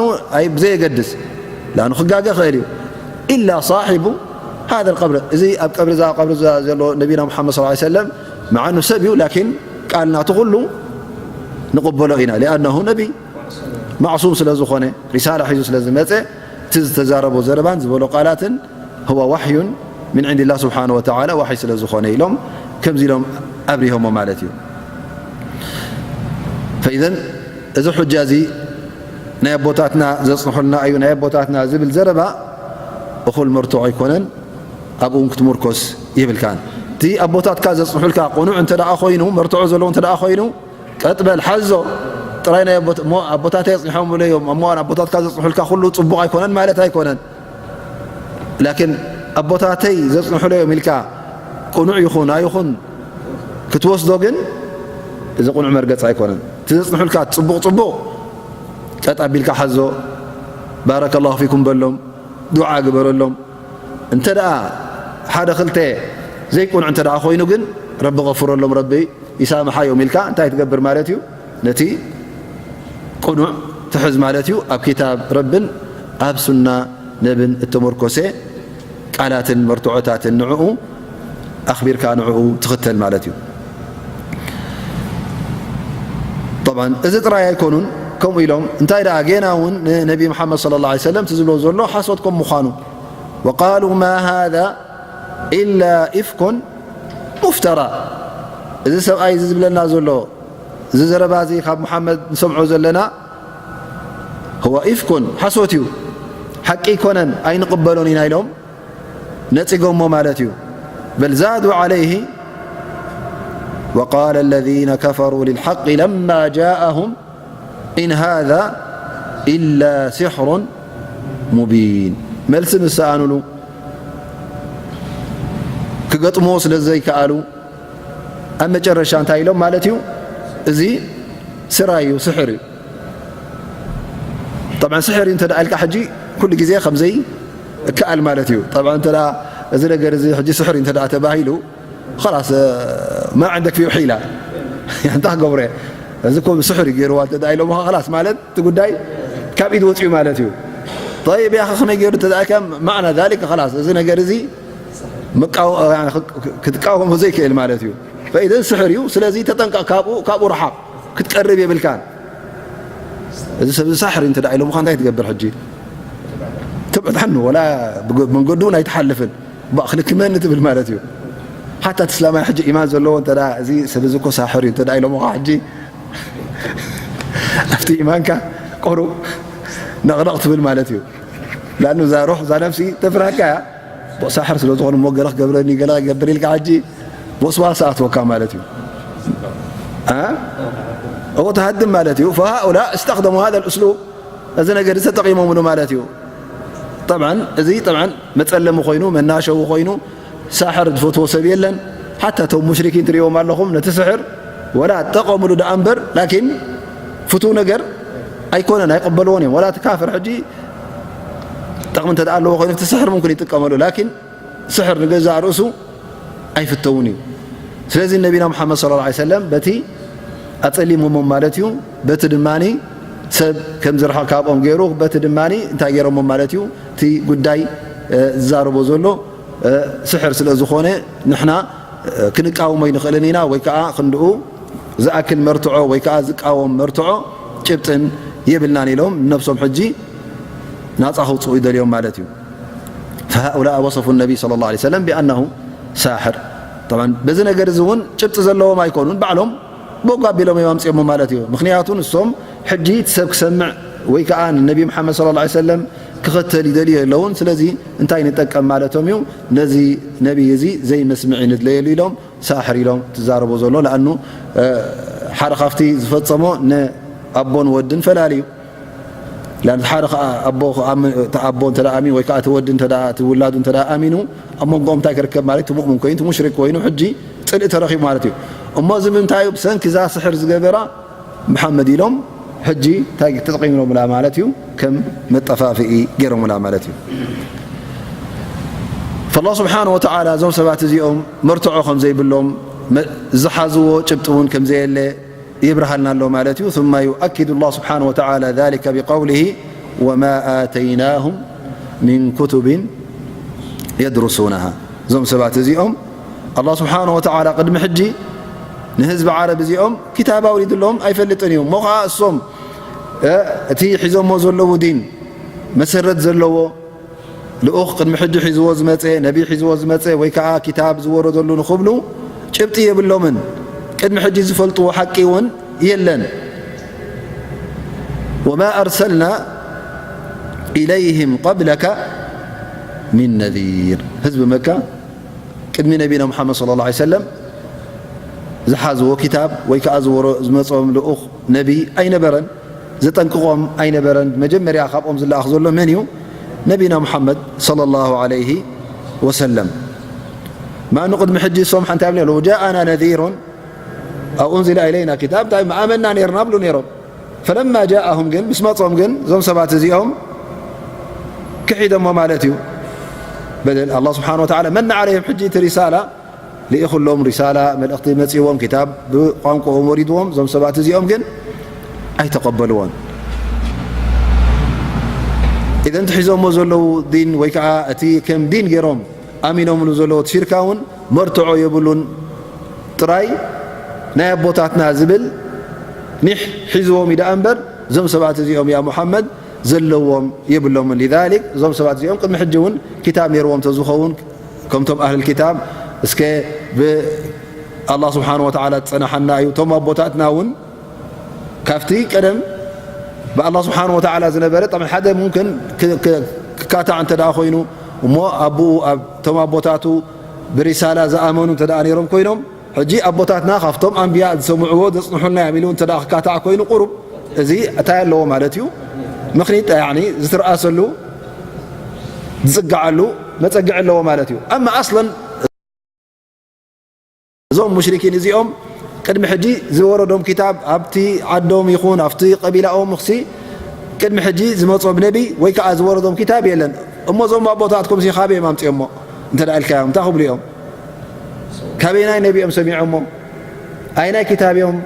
ብዘየገድስ ላኑ ክጋገ ክእል እዩ ኢላ ሳሒቡ ሃذ القبر እዚ ኣብ ቀብሪ እዛ ቀብሪ እዛ ዘሎ ነቢና ሙሓመድ صلى الله عليه وسلم መዓኑ ሰብ እዩ ላኪን ቃል ናቱ ኩሉ ንቕበሎ ኢና لأنه ነቢ ማዕሱም ስለ ዝኾነ ሪሳላ ሒዙ ስለ ዝመፀ እቲ ዝተዛረቦ ዘረባን ዝበሎ ቃላትን هو وحي من عند الله سبحانه وتعالى وحي ስለ ዝኾነ ኢሎም ከምዚ ኢሎም ኣብሪሆሞ ማለት እዩ። فإذا እዚ ሑጃ እዚ ናይ ኣቦታትና ዘፅንሑልና እዩ ናይ ኣቦታትና ዝብል ዘረባ እኹል መርትዖ ኣይኮነን። ኣብኡ እውን ክትምርኮስ የብልካን። እቲ ኣቦታትካ ዘፅንሑልካ ቁኑዕ እንተ ደኣ ኮይኑ መርትዖ ዘለዎ እንተ ደኣ ኮይኑ ቀጥ በል ሓዞ ጥራይ ናይ ኣቦት- እሞ ኣቦታተይ ኣፅኒሖምለይ እዮም እሞ ኣቦታትካ ዘፅንሑልካ ኩሉ ፅቡቕ ኣይኮነን ማለት ኣይኮነን። ላኪን ኣቦታተይ ዘፅንሑለይ እዮም ኢልካ ቅኑዕ ይኹን ኣይኹን ክትወስዶ ግን እዚ ቅኑዕ መርገፂ ኣይኮነን። እቲ ዘፅንሑልካ ፅቡቕ ፅቡቕ ቀጥ ኣቢልካ ሓዞ። ባረከ ላሁ ፊኩም በሎም፣ ዱዓ ግበረሎም። እንተ ደኣ ሓደ ክልተ ዘይቅኑዕ እንተ ደኣ ኮይኑ ግን ረቢ ቐፍረሎም፣ ረቢ ይሳምሓዮም ኢልካ እንታይ ትገብር ማለት እዩ? ነቲ ቅኑዕ ትሕዝ ማለት እዩ። ኣብ ኪታብ ረብን ኣብ ሱና ነብን እተመርኮሰ ቃላትን መርትዖታትን ንዕኡ ኣኽቢርካ ንዕኡ ትኽተል ማለት እዩ። طبعا እዚ ጥራይ ኣይኮኑን ከምኡ ኢሎም እንታይ ደኣ ጌና እውን ንነቢ መሓመድ صلى الله عليه وسلم ትዝብሎ ዘሎ ሓሶት ከም ምዃኑ وقالوا ما هذا إلا إفك مفترى እዚ ሰብኣይ እዚ ዝብለና ዘሎ እዚ ዘረባ እዚ ካብ መሓመድ ንሰምዖ ዘለና هو إفك ሓሶት እዩ ሓቂ ኣይኮነን ኣይንቕበሎን ኢና ኢሎም ነፂጎሞ ማለት እዩ። بل زادوا عليه وقال الذين كفروا للحق لما جاءهم إن هذا إلا سحر مبين መልሲ ምስ ሰኣኑሉ ክገጥምዎ ስለ ዘይከኣሉ ኣብ መጨረሻ እንታይ ኢሎም ማለት እዩ? እዚ ስራይ እዩ፣ ስሕር እዩ። طبعا ስሕር እዩ እንተ ደኣ ኢልካ ሕጂ ኩሉ ግዜ ከምዘይ እከኣል ማለት እዩ። طبعا እንተ ደኣ እዚ ነገር እዚ ሕጂ ስሕር እዩ እንተ ደኣ ተባሂሉ خلاص ما عندك فيه حيلة እንታይ ክገብሮ እየ? እዚ እኮ ስሕር እዩ ገይርዋ እንተ ደኣ ኢሎምኻ خلاص ማለት እቲ ጉዳይ ካብ ኢድ ወፂኡ ማለት እዩ። طيب يا أخي ከመይ ገይሩ እንተ ደኣ ኢልካ معنى ذلك خلاص እዚ ነገር እዚ ክትቃወሞ ዘይክእል ማለት እዩ። فإذا ስሕር እዩ። ስለዚ ተጠንቀቕ፣ ካብኡ ካብኡ ርሓቕ፣ ክትቀርብ የብልካን። እዚ ሰብ እዚ ሳሕር እንተ ደኣ ኢሎምኻ እንታይ ትገብር ሕጂ? ትብዕት ዓኑ ወላ መንገዱ እውን ኣይትሓልፍን። ባእ ክልክመኒ ትብል ማለት እዩ። ሓታ እቲ እስላማይ ሕጂ ኢማን ዘለዎ እንተ ደኣ እዚ ሰብ እዚ እኮ ሳሕር እዩ እንተ ደኣ ኢሎምኻ ሕጂ ኣብቲ ኢማንካ ቁሩብ ነቕነቕ ትብል ማለት እዩ። ላኑ እዛ ሩሕ እዛ ነፍሲ ተፍርሃካ እያ። ሳሕር ስለ ዝኾኑ እሞ ገለ ክገብረኒ፣ ገለ ክገብር ኢልካ ሕጂ ወስዋስ ኣትወካ ማለት እዩ። እ? እዎ ትሃድም ማለት እዩ። فهؤلاء استخدموا هذا الأسلوب، እዚ ነገር እዚ ተጠቒሞምሉ ማለት እዩ። ጠብዓን፣ እዚ ጠብዓን መጸለሚ ኮይኑ፣ መናሸዊ ኮይኑ፣ ሳሕር ዝፈትዎ ሰብ የለን። ሓታ እቶም ሙሽሪኪን ትርእይዎም ኣለኹም፣ ነቲ ስሕር ወላ ጠቐምሉ ደኣ እምበር፣ ላኪን ፍቱው ነገር ኣይኮነን፣ ኣይቕበልዎን እዮም። ወላ እቲ ካፍር ሕጂ ጠቕሚ እንተ ደኣ ኣለዎ ኮይኑ፣ እቲ ስሕር ሙምክን ይጥቀመሉ፣ ላኪን ስሕር ንገዛእ ርእሱ ኣይፍተውን እዩ። ስለዚ ነቢና ሙሓመድ ሰለላሁ ዐለይሂ ወሰለም በቲ ኣጸሊሞሞም ማለት እዩ፣ በቲ ድማኒ ሰብ ከም ዝርሕቕ ካብኦም ገይሩ፣ በቲ ድማኒ እንታይ ገይሮሞም ማለት እዩ፣ እቲ ጉዳይ፣ እ፣ ዝዛረቦ ዘሎ፣ እ፣ ስሕር ስለ ዝኾነ ንሕና፣ እ፣ ክንቃወሞ ኣይንኽእልን ኢና፣ ወይ ከዓ ክንድኡ ዝኣክል መርትዖ ወይ ከዓ ዝቃወም መርትዖ ጭብጥን የብልናን ኢሎም ነብሶም ሕጂ ናጻ ከውጽኡ ይደልዮም ማለት እዩ። فهؤلاء وصفوا النبي صلى الله عليه وسلم بأنه ساحر. طبعا በዚ ነገር እዚ እውን ጭብጢ ዘለዎም ኣይኮኑን፣ ባዕሎም ቦግ ኣቢሎም እዮም ኣምጺኦሞ ማለት እዩ። ምኽንያቱ ንሶም ሕጂ እቲ ሰብ ክሰምዕ ወይ ከዓ ንነቢ መሓመድ ሰለላሁ ዐለይሂ ወሰለም ክኽተል ይደልዩ የለውን። ስለዚ እንታይ ንጠቀም ማለቶም እዩ፣ ነዚ ነቢይ እዚ ዘይመስምዒ ንድለየሉ ኢሎም ሳሕር ኢሎም ትዛረቦ ዘሎ። ለኣኑ፣ እ፣ ሓደ ካብቲ ዝፈጸሞ ንኣቦን ወድን ፈላልዩ። ለኣን ሓደ ከኣ ኣቦ ክኣምን፣ እቲ ኣቦ እንተ ደኣ ኣሚኑ ወይ ከኣ እቲ ወዲ እንተ ደኣ፣ እቲ ውላዱ እንተ ደኣ ኣሚኑ፣ ኣብ መንጎኦም እንታይ ክርከብ ማለት እዩ? እቲ ሙእምን ኮይኑ፣ እቲ ሙሽሪክ ኮይኑ፣ ሕጂ ጽልኢ ተረኺቡ ማለት እዩ። እሞ እዚ ብምንታይ እዩ? ብሰንኪ እዛ ስሕር ዝገበራ መሓመድ ኢሎም ሕጂ እንታይ ተጠቒምሎምላ ማለት እዩ? ከም መጠፋፍኢ ገይሮምላ ማለት እዩ። ፈላህ ስብሓነ ወተዓላ እዞም ሰባት እዚኦም መርትዖ ከም ዘይብሎም፣ መ-፣ ዝሓዝዎ ጭብጢ እውን ከም ዘየለ የብርሃልና ኣሎ ማለት እዩ። ثم يؤكد الله سبحانه وتعالى ذلك بقوله وما آتيناهم من كتب يدرسونها። እዞም ሰባት እዚኦም ኣላህ ስብሓነ ወተዓላ ቅድሚ ሕጂ ንህዝቢ ዓረብ እዚኦም ክታብ ኣውሪድሎም ኣይፈልጥን እዩ። እሞ ኸዓ እሶም፣ እ፣ እቲ ሒዞሞ ዘለዉ ዲን መሰረት ዘለዎ ልኡኽ ቅድሚ ሕጂ ሒዝዎ ዝመጸ፣ ነቢ ሒዝዎ ዝመጸ ወይ ከኣ ክታብ ዝወረደሉ ንኽብሉ ጭብጢ የብሎምን። ቅድሚ ሕጂ ዝፈልጥዎ ሓቂ እውን የለን። وما أرسلنا إليهم قبلك من نذير። ህዝቢ መካ ቅድሚ ነቢና ሙሓመድ ሰለላሁ ዐለይሂ ወሰለም ዝሓዝዎ ክታብ ወይ ከኣ ዝወረ-፣ ዝመጾም ልኡኽ ነቢ ኣይነበረን፣ ዘጠንቅቖም ኣይነበረን። መጀመርያ ካብኦም ዝለኣኽ ዘሎ መን እዩ? ነቢና ሙሓመድ ሰለላሁ ዐለይሂ ወሰለም። ማኑ ቅድሚ ሕጂ እሶም ሓንቲ ኣብ ነይሩ፣ "ጃኣና ነዚሩን ኣው ኡንዚለ ኢለይና ክታብ" እንታይ ኣመና ነይርና ብሉ ነይሮም። ፈለማ ጃኣሁም ግን፣ ምስ መጾም ግን፣ እዞም ሰባት እዚኦም ክሒዶሞ ማለት እዩ። በደል ኣላህ ስብሓነ ወተዓላ መን ዐለይሂም፣ ሕጂ እቲ ሪሳላ ልኢኹሎም፣ ሪሳላ መልእኽቲ መጺዎም፣ ክታብ ብቋንቋኦም ወሪድዎም፣ እዞም ሰባት እዚኦም ግን ኣይተቐበልዎን። ኢዘን ትሒዞሞ ዘለዉ ዲን ወይ ከዓ እቲ ከም ዲን ገይሮም ኣሚኖምሉ ዘለዉ እቲ ሽርካ እውን መርትዖ የብሉን። ጥራይ ናይ ኣቦታትና ዝብል ኒሕ ሒዝዎም እዩ ደኣ እምበር፣ እዞም ሰባት እዚኦም ያ ሙሓመድ ዘለዎም የብሎምን። ሊዛሊክ እዞም ሰባት እዚኦም ቅድሚ ሕጂ እውን ክታብ ነይርዎም ተዝኸውን፣ ከምቶም ኣህል ክታብ፣ እስከ ብኣላህ ስብሓን ወተዓላ ዝጸናሓና እዩ። እቶም ኣቦታትና እውን ካብቲ ቀደም ብኣላህ ስብሓን ወተዓላ ዝነበረ፣ ጠብዓን ሓደ ሙምክን ክ-፣ ክ-፣ ክካታዕ እንተ ደኣ ኮይኑ፣ እሞ ኣቦኡ፣ ኣብ፣ እቶም ኣቦታቱ ብሪሳላ ዝኣመኑ እንተ ደኣ ነይሮም ኮይኖም፣ ሕጂ ኣቦታትና ካብቶም ኣንብያ ዝሰምዕዎ ዘጽንሑልና እዮም ኢሉ እንተ ደኣ ክካታዕ ኮይኑ፣ ቁሩብ እዚ እንታይ ኣለዎ ማለት እዩ? ምኽኒት፣ ያዕኒ፣ ዝትርኣሰሉ፣ ዝጽግዓሉ መጸግዒ ኣለዎ ማለት እዩ። ኣማ ኣስለን እዞም ሙሽሪኪን እዚኦም ቅድሚ ሕጂ ዝወረዶም ክታብ ኣብቲ ዓዶም ይኹን ኣብቲ ቀቢላኦም ምኽሲ ቅድሚ ሕጂ ዝመጾም ነቢ ወይ ከኣ ዝወረዶም ክታብ የለን። እሞ እዞም ኣቦታትኩም ሲ ካበይ እዮም ኣምጺኦሞ እንተ ደኣ ኢልካዮም እንታይ ክብሉ እዮም? ካበየናይ ነቢ እዮም ሰሚዖሞ? ኣይናይ ክታብ እዮም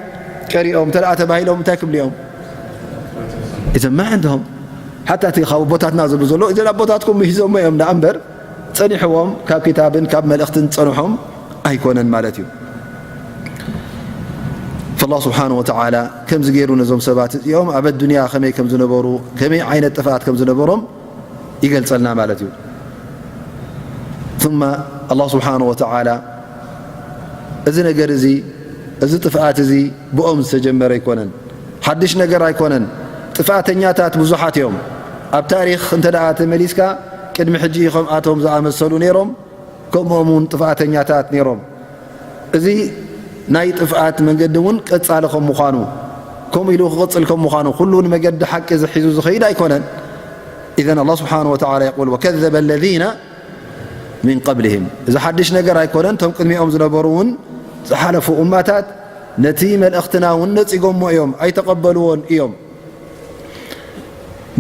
ቀሪኦም እንተ ደኣ ተባሂሎም እንታይ ክብሉ እዮም? እዞም ማ ዕንድሆም ሓታ እቲ ካብ ኣቦታትና ዝብሉ ዘሎ እዘን ኣቦታትኩም ምሂዞሞ እዮም ደኣ እምበር ጸኒሕዎም ካብ ክታብን ካብ መልእኽትን ጸንሖም ኣይኮነን ማለት እዩ። ፈላህ ስብሓነ ወተዓላ ከምዚ ገይሩ ነዞም ሰባት እዚኦም ኣብ ኣዱንያ ከመይ ከም ዝነበሩ፣ ከመይ ዓይነት ጥፍኣት ከም ዝነበሮም ይገልጸልና ማለት እዩ። ثم ኣላህ ስብሓነ ወተዓላ እዚ ነገር እዚ፣ እዚ ጥፍኣት እዚ ብኦም ዝተጀመረ ኣይኮነን፣ ሓድሽ ነገር ኣይኮነን። ጥፍኣተኛታት ብዙሓት እዮም። ኣብ ታሪኽ እንተ ደኣ ተመሊስካ፣ ቅድሚ ሕጂ ከምኣቶም ዝኣመሰሉ ነይሮም፣ ከምኦም እውን ጥፍኣተኛታት ነይሮም። እዚ ናይ ጥፍኣት መንገዲ እውን ቀጻሊ ከም ምዃኑ፣ ከምኡ ኢሉ ክቕጽል ከም ምዃኑ፣ ኩሉ ንመገዲ ሓቂ ዝሒዙ ዝኸይድ ኣይኮነን። إذن الله سبحانه وتعالى يقول: وكذب الذين من قبلهم። እዚ ሓድሽ ነገር ኣይኮነን። እቶም ቅድሚኦም ዝነበሩ እውን ዝሓለፉ እማታት ነቲ መልእኽትና እውን ነጺጎሞ እዮም፣ ኣይተቐበልዎን እዮም።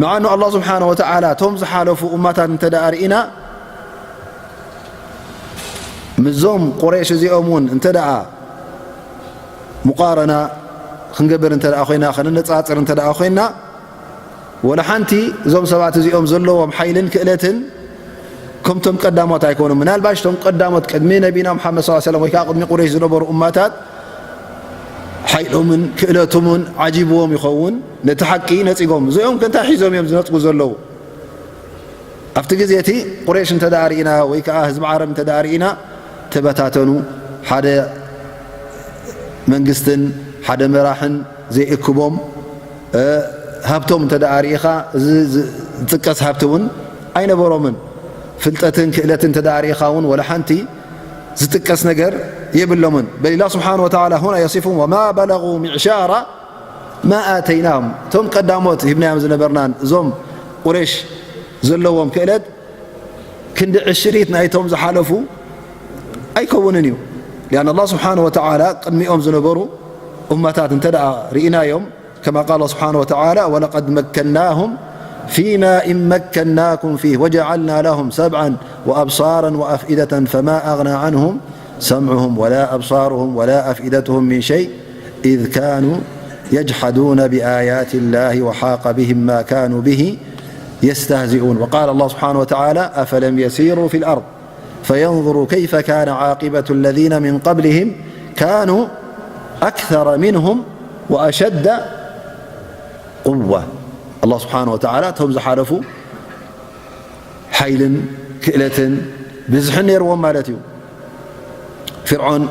መዓኑ ኣላህ ስብሓነ ወተዓላ እቶም ዝሓለፉ እማታት እንተ ደኣ ርኢና፣ ምስዞም ቁረይሽ እዚኦም እውን እንተ ደኣ ሙቃረና ክንገብር እንተ ደኣ ኮይና፣ ከነነጻጽር እንተ ደኣ ኮይና፣ ወላ ሓንቲ እዞም ሰባት እዚኦም ዘለዎም ሓይልን ክእለትን ከምቶም ቀዳሞት ኣይኮኑን። ምናልባሽ እቶም ቀዳሞት ቅድሚ ነቢና ሙሓመድ ሰለላሁ ዐለይሂ ወሰለም ወይ ከዓ ቅድሚ ቁረይሽ ዝነበሩ እማታት ሓይሎምን ክእለቶምን ዓጂብዎም ይኸውን፣ ነቲ ሓቂ ነጺጎም። እዚኦም ከ እንታይ ሒዞም እዮም ዝነጽጉ ዘለዉ? ኣብቲ ግዜ እቲ ቁረይሽ እንተ ደኣ ርኢና ወይ ከዓ ህዝቢ ዓረብ እንተ ደኣ ርኢና፣ ተበታተኑ። ሓደ መንግስትን ሓደ መራሕን ዘይእክቦም፣ እ፣ ሃብቶም እንተ ደኣ ርኢኻ፣ እዚ ዝ-፣ ዝጥቀስ ሃብቲ እውን ኣይነበሮምን። ፍልጠትን ክእለትን እንተ ደኣ ርኢኻ እውን ወላ ሓንቲ ዝጥቀስ ነገር የብሎምን። በል ኢላ ስብሓነ ወተዓላ ሁና የሲፉም ወማ በለጉ ሚዕሻራ ማ ኣተይናሁም። እቶም ቀዳሞት ሂብናዮም ዝነበርናን እዞም ቁረይሽ ዘለዎም ክእለት ክንዲ ዕሽሪት ናይቶም ዝሓለፉ ኣይከውንን እዩ። ሊኣን ኣላህ ስብሓነ ወተዓላ ቅድሚኦም ዝነበሩ እመታት እንተ ደኣ ርኢናዮም፣ ከማ ቃል ኣላህ ስብሓነ ወተዓላ፣ ወለቀድ መከናሁም ፊማ ኢን መከናኩም ፊህ ወጀዓልና ለሁም ሰምዐን ወአብሳረን ወአፍኢደተን ፈማ አግና ዐንሁም ሰምዑሁም ወላ አብሳሩሁም ወላ አፍኢደቱሁም ሚን ሸይ ኢዝ ካኑ የጅሐዱነ ቢአያቲ ላሂ ወሓቀ ቢሂም ማ ካኑ ቢሂ የስተህዚኡን። ወቃለ አላህ ስብሓነሁ ወተዓላ፣ አፈለም የሲሩ ፊል አርድ ፈየንዙሩ ከይፈ ካነ ዓቂበቱ ለዚነ ሚን ቀብሊሂም ካኑ አክሰረ ሚንሁም ወአሸደ ቁዋ። ኣላህ ስብሓነሁ ወተዓላ እቶም ዝሓለፉ ሓይልን ክእለትን ብዝሕን ነይርዎም ማለት እዩ። ፍርዖን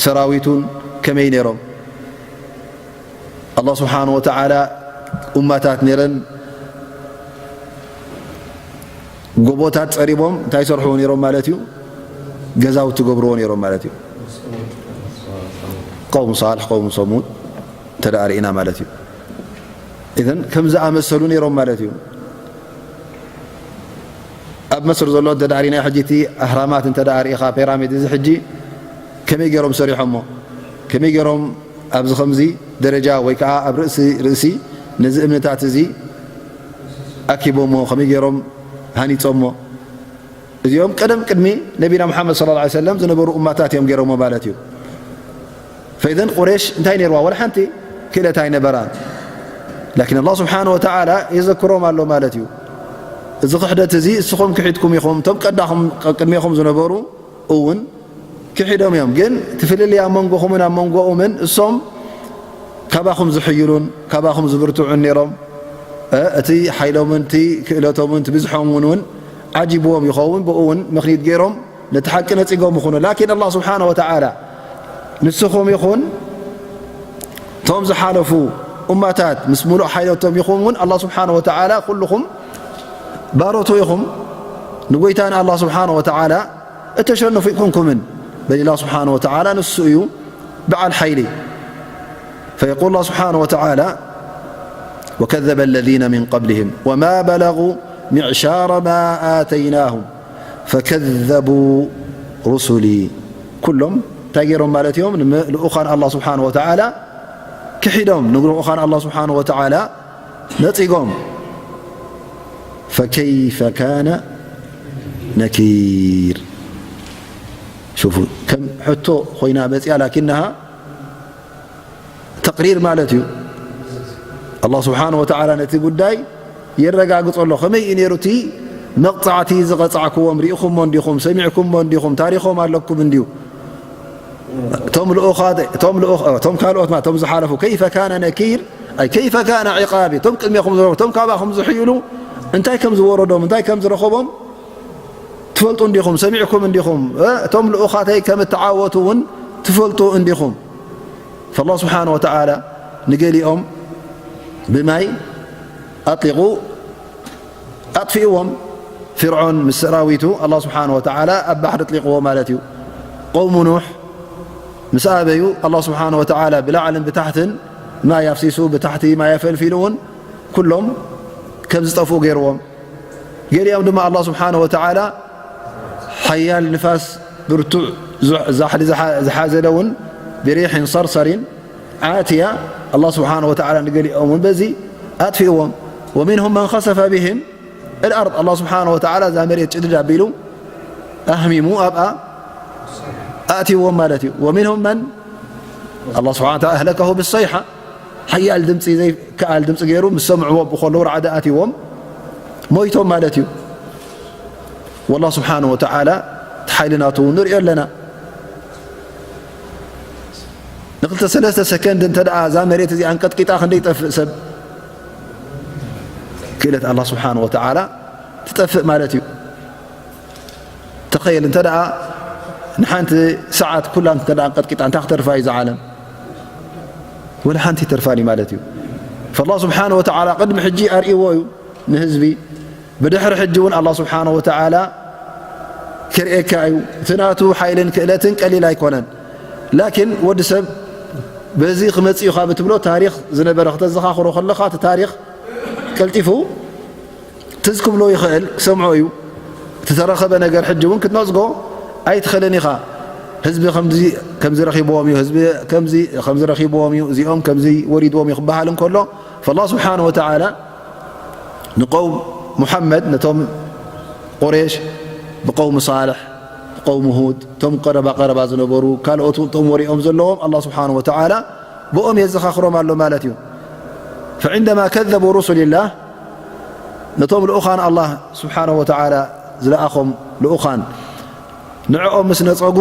ሰራዊቱን ከመይ ነይሮም? ኣላህ ስብሓነሁ ወተዓላ እማታት ነይረን ጎቦታት ጸሪቦም እንታይ ይሰርሕዎ ነይሮም ማለት እዩ? ገዛውቲ ገብርዎ ነይሮም ማለት እዩ። ቀውም ሳልሕ፣ ቀውም ሰሙድ እንተ ደኣ ርኢና ማለት እዩ። እዘን ከም ዝኣመሰሉ ነይሮም ማለት እዩ። ኣብ መስር ዘሎ እንተ ደኣ ርኢና ሕጂ እቲ ኣህራማት እንተ ደኣ ርኢኻ፣ ፒራሚድ እዚ ሕጂ ከመይ ገይሮም ሰሪሖሞ? ከመይ ገይሮም ኣብዚ ከምዚ ደረጃ ወይ ከዓ ኣብ ርእሲ ርእሲ ነዚ እምንታት እዚ ኣኪቦሞ? ከመይ ገይሮም ሃኒጾሞ? እዚኦም ቀደም ቅድሚ ነቢና ሙሓመድ ሰለላሁ ዐለይሂ ወሰለም ዝነበሩ እማታት እዮም ገይሮሞ ማለት እዩ። ፈኢዘን ቁሬሽ እንታይ ነይርዋ? ወላ ሓንቲ ክእለት ኣይነበራን። ላኪን ኣላህ ስብሓነ ወተዓላ የዘክሮም ኣሎ ማለት እዩ። እዚ ክሕደት እዚ እስኹም ክሒድኩም ኢኹም፣ እቶም ቀዳኹም፣ ቅድሜኹም ዝነበሩ እውን ክሒዶም እዮም። ግን እቲ ፍልልይ ኣብ መንጎኹምን ኣብ መንጎኦምን እሶም ካባኹም ዝሕይሉን ካባኹም ዝብርትዑን ነይሮም። እ፣ እቲ ሓይሎምን እቲ ክእለቶምን እቲ ብዝሖም እውን፣ እውን ዓጂብዎም ይኸውን። ብኡ እውን ምኽኒት ገይሮም ነቲ ሓቂ ነጺጎም ይኹኑ። ላኪን ኣላህ ስብሓነ ወተዓላ ንስኹም ይኹን እቶም ዝሓለፉ እማታት ምስ ሙሉእ ሓይለቶም ይኹን እውን ኣላህ ስብሓነ ወተዓላ ኩልኹም ባሮቱ ኢኹም። ንጎይታና ኣላህ ስብሓነ ወተዓላ እተሸንፉ ኣይኮንኩምን። በል ኢላ ስብሓነ ወተዓላ ንሱ እዩ በዓል ሓይሊ። فيقول الله سبحانه وتعالى: وكذب الذين من قبلهم وما بلغوا معشار ما آتيناهم فكذبوا رسلي. ኩሎም እንታይ ገይሮም ማለት እዮም? ንልኡኻን ኣላህ ስብሓነ ወተዓላ ክሒዶም፣ ንልኡኻን ኣላህ ስብሓነ ወተዓላ ነጺጎም። ፈከይፈ ካነ ነኪር። ሹፉ፣ ከም ሕቶ ኮይና መጽያ፣ ላኪንሃ ተቅሪር ማለት እዩ። ኣላህ ስብሓነ ወተዓላ ነቲ ጉዳይ የረጋግጾ ኣሎ። ከመይ እዩ ነይሩ እቲ መቕጻዕቲ ዝቐጻዕክዎም? ርኢኹሞ እንዲኹም፣ ሰሚዕኩሞ እንዲኹም፣ ታሪኾም ኣለኩም እንድዩ። እቶም ልኡኻት፣ እቶም ልኡኽ-፣ እቶም ካልኦት ማለት፣ እቶም ዝሓለፉ፣ ከይፈ ካነ ነኪር፣ ኣይ ከይፈ ካነ ዒቃቢ፣ እቶም ቅድሜኹም ዝነበሩ፣ እቶም ካባኹም ዝሕይሉ እንታይ ከም ዝወረዶም፣ እንታይ ከም ዝረኸቦም ትፈልጡ እንዲኹም፣ ሰሚዕኩም እንዲኹም፣ እ፣ እቶም ልኡኻተይ ከም እተዓወቱ እውን ትፈልጡ እንዲኹም። ፈላህ ስብሓነ ወተዓላ ንገሊኦም ብማይ ኣጥሊቑ ኣጥፊእዎም። ፍርዖን ምስ ሰራዊቱ ኣላህ ስብሓነ ወተዓላ ኣብ ባሕሪ ኣጥሊቕዎ ማለት እዩ። ቀውሙ ኑሕ ምስ ኣበዩ ኣላህ ስብሓነ ወተዓላ ብላዕልን ብታሕትን ማይ ኣፍሲሱ ብታሕቲ ማይ ኣፈልፊሉ እውን ኩሎም ከም ዝጠፍኡ ገይርዎም። ገሊኦም ድማ ኣላህ ስብሓነ ወተዓላ ሓያል ንፋስ ብርቱዕ ዙ-፣ ዛሕሊ ዝሓ-፣ ዝሓዘለ እውን ብሪሕን ሰርሰሪን ዓትያ ኣላህ ስብሓነ ወተዓላ ንገሊኦም እውን በዚ ኣጥፊእዎም። ወሚንሁም መን ኸሰፈ ብህም ኣልኣርድ ኣላህ ስብሓነ ወተዓላ እዛ መሬት ጭድድ ኣቢሉ ኣህሚሙ ኣብኣ ኣእትይዎም ማለት እዩ። ወሚንሁም መን ኣላህ ስብሓነ ወተዓላ ኣህለከሁ ብሰይሓ ሓያል ድምፂ ዘይከኣል ድምፂ ገይሩ ምስ ሰምዕዎ ብከለዉ ራዕዲ ኣትይዎም ሞይቶም ማለት እዩ። ወላህ ስብሓነ ወተዓላ እቲ ሓይሊ ናቱ እውን ንሪኦ ኣለና። ንክልተ ሰለስተ ሰከንድ እንተ ደኣ እዛ መሬት እዚኣ ኣንቀጥቂጣ ክንደይ ይጠፍእ ሰብ? ክእለት ኣላህ ስብሓነ ወተዓላ ትጠፍእ ማለት እዩ። ተኸየል እንተ ደኣ ንሓንቲ ሰዓት ኩላ እንተ ደኣ ኣንቀጥቂጣ እንታይ ክተርፋ እዩ እዛ ዓለም? ወላ ሓንቲ ይተርፋን እዩ ማለት እዩ። ፈላህ ስብሓነ ወተዓላ ቅድሚ ሕጂ ኣርእይዎ እዩ ንህዝቢ። ብድሕሪ ሕጂ እውን ኣላህ ስብሓነ ወተዓላ ክርእየካ እዩ። እቲ ናቱ ሓይልን ክእለትን ቀሊል ኣይኮነን። ላኪን ወዲ ሰብ በዚ ክመጽእ እዩ ካብ እትብሎ ታሪኽ ዝነበረ ክተዘኻኽሮ ከለኻ እቲ ታሪኽ ቀልጢፉ ትዝ ክብሎ ይኽእል፣ ክሰምዖ እዩ። እቲ ተረኸበ ነገር ሕጂ እውን ክትነጽጎ ኣይትኽእልን ኢኻ። ህዝቢ ከምዚ፣ ከምዚ ረኺብዎም እዩ፣ ህዝቢ ከምዚ፣ ከምዚ ረኺብዎም እዩ፣ እዚኦም ከምዚ ወሪድዎም እዩ ክበሃል እንከሎ፣ ፈላህ ስብሓነ ወተዓላ ንቀውም ሙሓመድ፣ ነቶም ቁሬሽ ብቀውሚ ሳልሕ፣ ብቀውሚ ሁድ፣ እቶም ቀረባ ቀረባ ዝነበሩ፣ ካልኦት እቶም ወሪኦም ዘለዎም፣ ኣላህ ስብሓነ ወተዓላ ብኦም የዘኻኽሮም ኣሎ ማለት እዩ። ፈዕንደማ ከዘቡ ሩሱልላህ፣ ነቶም ልኡኻን ኣላህ ስብሓነ ወተዓላ ዝለኣኾም ልኡኻን ንዕኦም ምስ ነጸጉ፣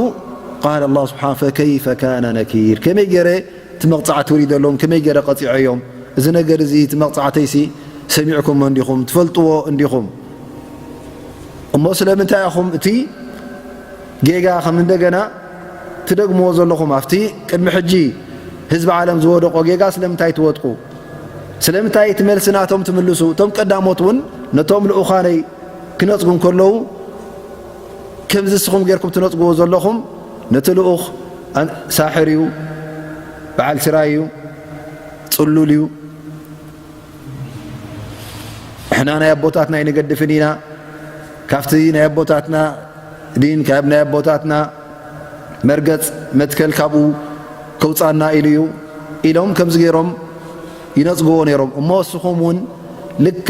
ቃለ ኣላህ ስብሓነ ፈከይፈ ካነ ነኪር፣ ከመይ ገይረ እቲ መቕጻዕቲ ወሪደሎም፣ ከመይ ገይረ ቀጺዐዮም? እዚ ነገር እዚ፣ እቲ መቕጻዕተይሲ ሰሚዕኩሞ እንዲኹም፣ ትፈልጥዎ እንዲኹም። እሞ ስለምንታይ ኢኹም እቲ ጌጋ ከም እንደገና ትደግምዎ ዘለኹም? ኣብቲ ቅድሚ ሕጂ ህዝቢ ዓለም ዝወደቆ ጌጋ ስለምንታይ ትወድቁ? ስለምንታይ እቲ መልሲ ናቶም ትምልሱ? እቶም ቀዳሞት እውን ነቶም ልኡኻነይ ክነጽጉ እንከለዉ፣ ከምዚ ንስኹም ጌርኩም ትነጽግዎ ዘለኹም፣ ነቲ ልኡኽ ኣን-፣ ሳሕር እዩ፣ በዓል ስራይ እዩ፣ ጽሉል እዩ፣ ንሕና ናይ ኣቦታትና ኣይንገድፍን ኢና፣ ካብቲ ናይ ኣቦታትና ዲን፣ ካብ ናይ ኣቦታትና መርገጽ መትከል ካብኡ ከውጻና ኢሉ እዩ ኢሎም ከምዚ ገይሮም ይነጽግዎ ነይሮም። እሞ እስኹም እውን ልክዕ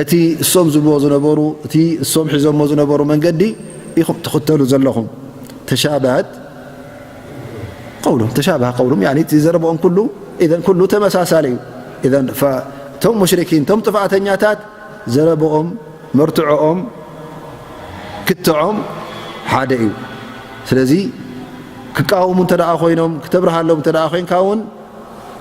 እቲ እሶም ዝብልዎ ዝነበሩ፣ እቲ እሶም ሒዞሞ ዝነበሩ መንገዲ ኢኹም ትኽተሉ ዘለኹም። ተሻበሀት ቀውሉም፣ ተሻበሀ ቀውሉም፣ ያኒ እቲ ዘረብኦም ኩሉ፣ ኢዘን ኩሉ ተመሳሳሊ እዩ። ኢዘን ፈ-፣ እቶም ሙሽሪኪን፣ እቶም ጥፍኣተኛታት ዘረብኦም፣ መርትዖኦም፣ ክትዖም ሓደ እዩ። ስለዚ ክቃወሙ እንተ ደኣ ኮይኖም፣ ክተብርሃሎም እንተ ደኣ ኮይንካ እውን፣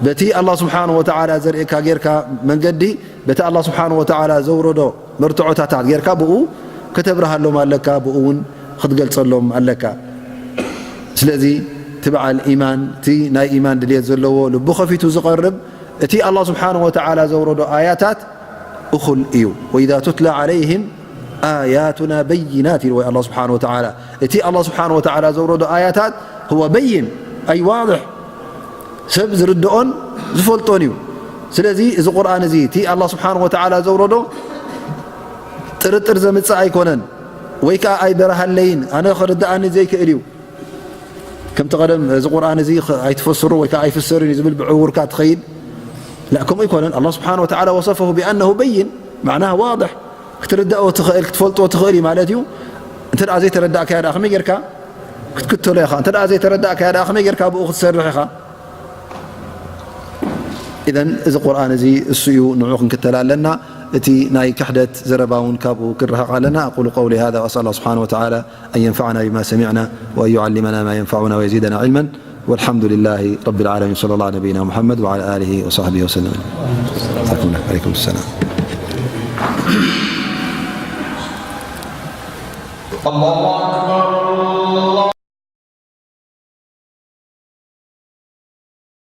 በቲ ኣላህ ስብሓንሁ ወተዓላ ዘርእየካ ጌርካ መንገዲ፣ በቲ ኣላህ ስብሓንሁ ወተዓላ ዘውረዶ መርትዖታታት ጌርካ ብኡ ከተብርሃሎም ኣለካ፣ ብኡ እውን ክትገልጸሎም ኣለካ። ስለዚ እቲ በዓል ኢማን፣ እቲ ናይ ኢማን ድልየት ዘለዎ፣ ልቡ ከፊቱ ዝቐርብ፣ እቲ ኣላህ ስብሓንሁ ወተዓላ ዘውረዶ ኣያታት እኹል እዩ። ወኢዛ ቱትላ ዓለይህም ኣያቱና በይናት ኢልዎ ኣላህ ስብሓንሁ ወተዓላ። እቲ ኣላህ ስብሓንሁ ወተዓላ ዘውረዶ ኣያታት ህወ በይን፣ ኣይ ዋድሕ፣ ሰብ ዝርድኦን ዝፈልጦን እዩ። ስለዚ እዚ ቁርኣን እዚ፣ እቲ ኣላህ ስብሓንሁ ወተዓላ ዘውረዶ፣ ጥርጥር ዘምጽእ ኣይኮነን፣ ወይ ከኣ ኣይበረሃለይን፣ ኣነ ክርድኣኒ ዘይክእል እዩ። ከምቲ ቀደም፣ እዚ ቁርኣን እዚ ኸ-፣ ኣይትፈስሮ ወይ ከኣ ኣይፍሰርን እዩ ዝብል ብዕውርካ ትኸይድ፣ ላ፣ ከምኡ ኣይኮነን። ኣላህ ስብሓንሁ ወተዓላ ወሰፈሁ ቢኣነሁ በይን፣ ማዕናህ ዋድሕ፣ ክትርድኦ ትኽእል፣ ክትፈልጦ ትኽእል እዩ ማለት እዩ። እንተ ደኣ ዘይተረዳእካዮ ደኣ ከመይ ጌርካ ክትክተሎ ኢኻ? እንተ ደኣ ዘይተረዳእካዮ ደኣ ከመይ ጌርካ ብኡ ክትሰርሕ ኢኻ? ኢዘን እዚ ቁርኣን እዚ እሱ እዩ፣ ንዑ ክንክተል ኣለና። እቲ ናይ ክሕደት ዘረባ እውን ካብኡ ክንርሕቕ ኣለና። أقول قولي هذا وأسأل الله سبحانه وتعالى أن ينفعنا بما سمعنا وأن يعلمنا ما ينفعنا ويزيدنا علما. والحمد لله رب العالمين. صلى الله على نبينا محمد وعلى آله وصحبه وسلم. جزاكم الله. عليكم السلام. الله أكبر.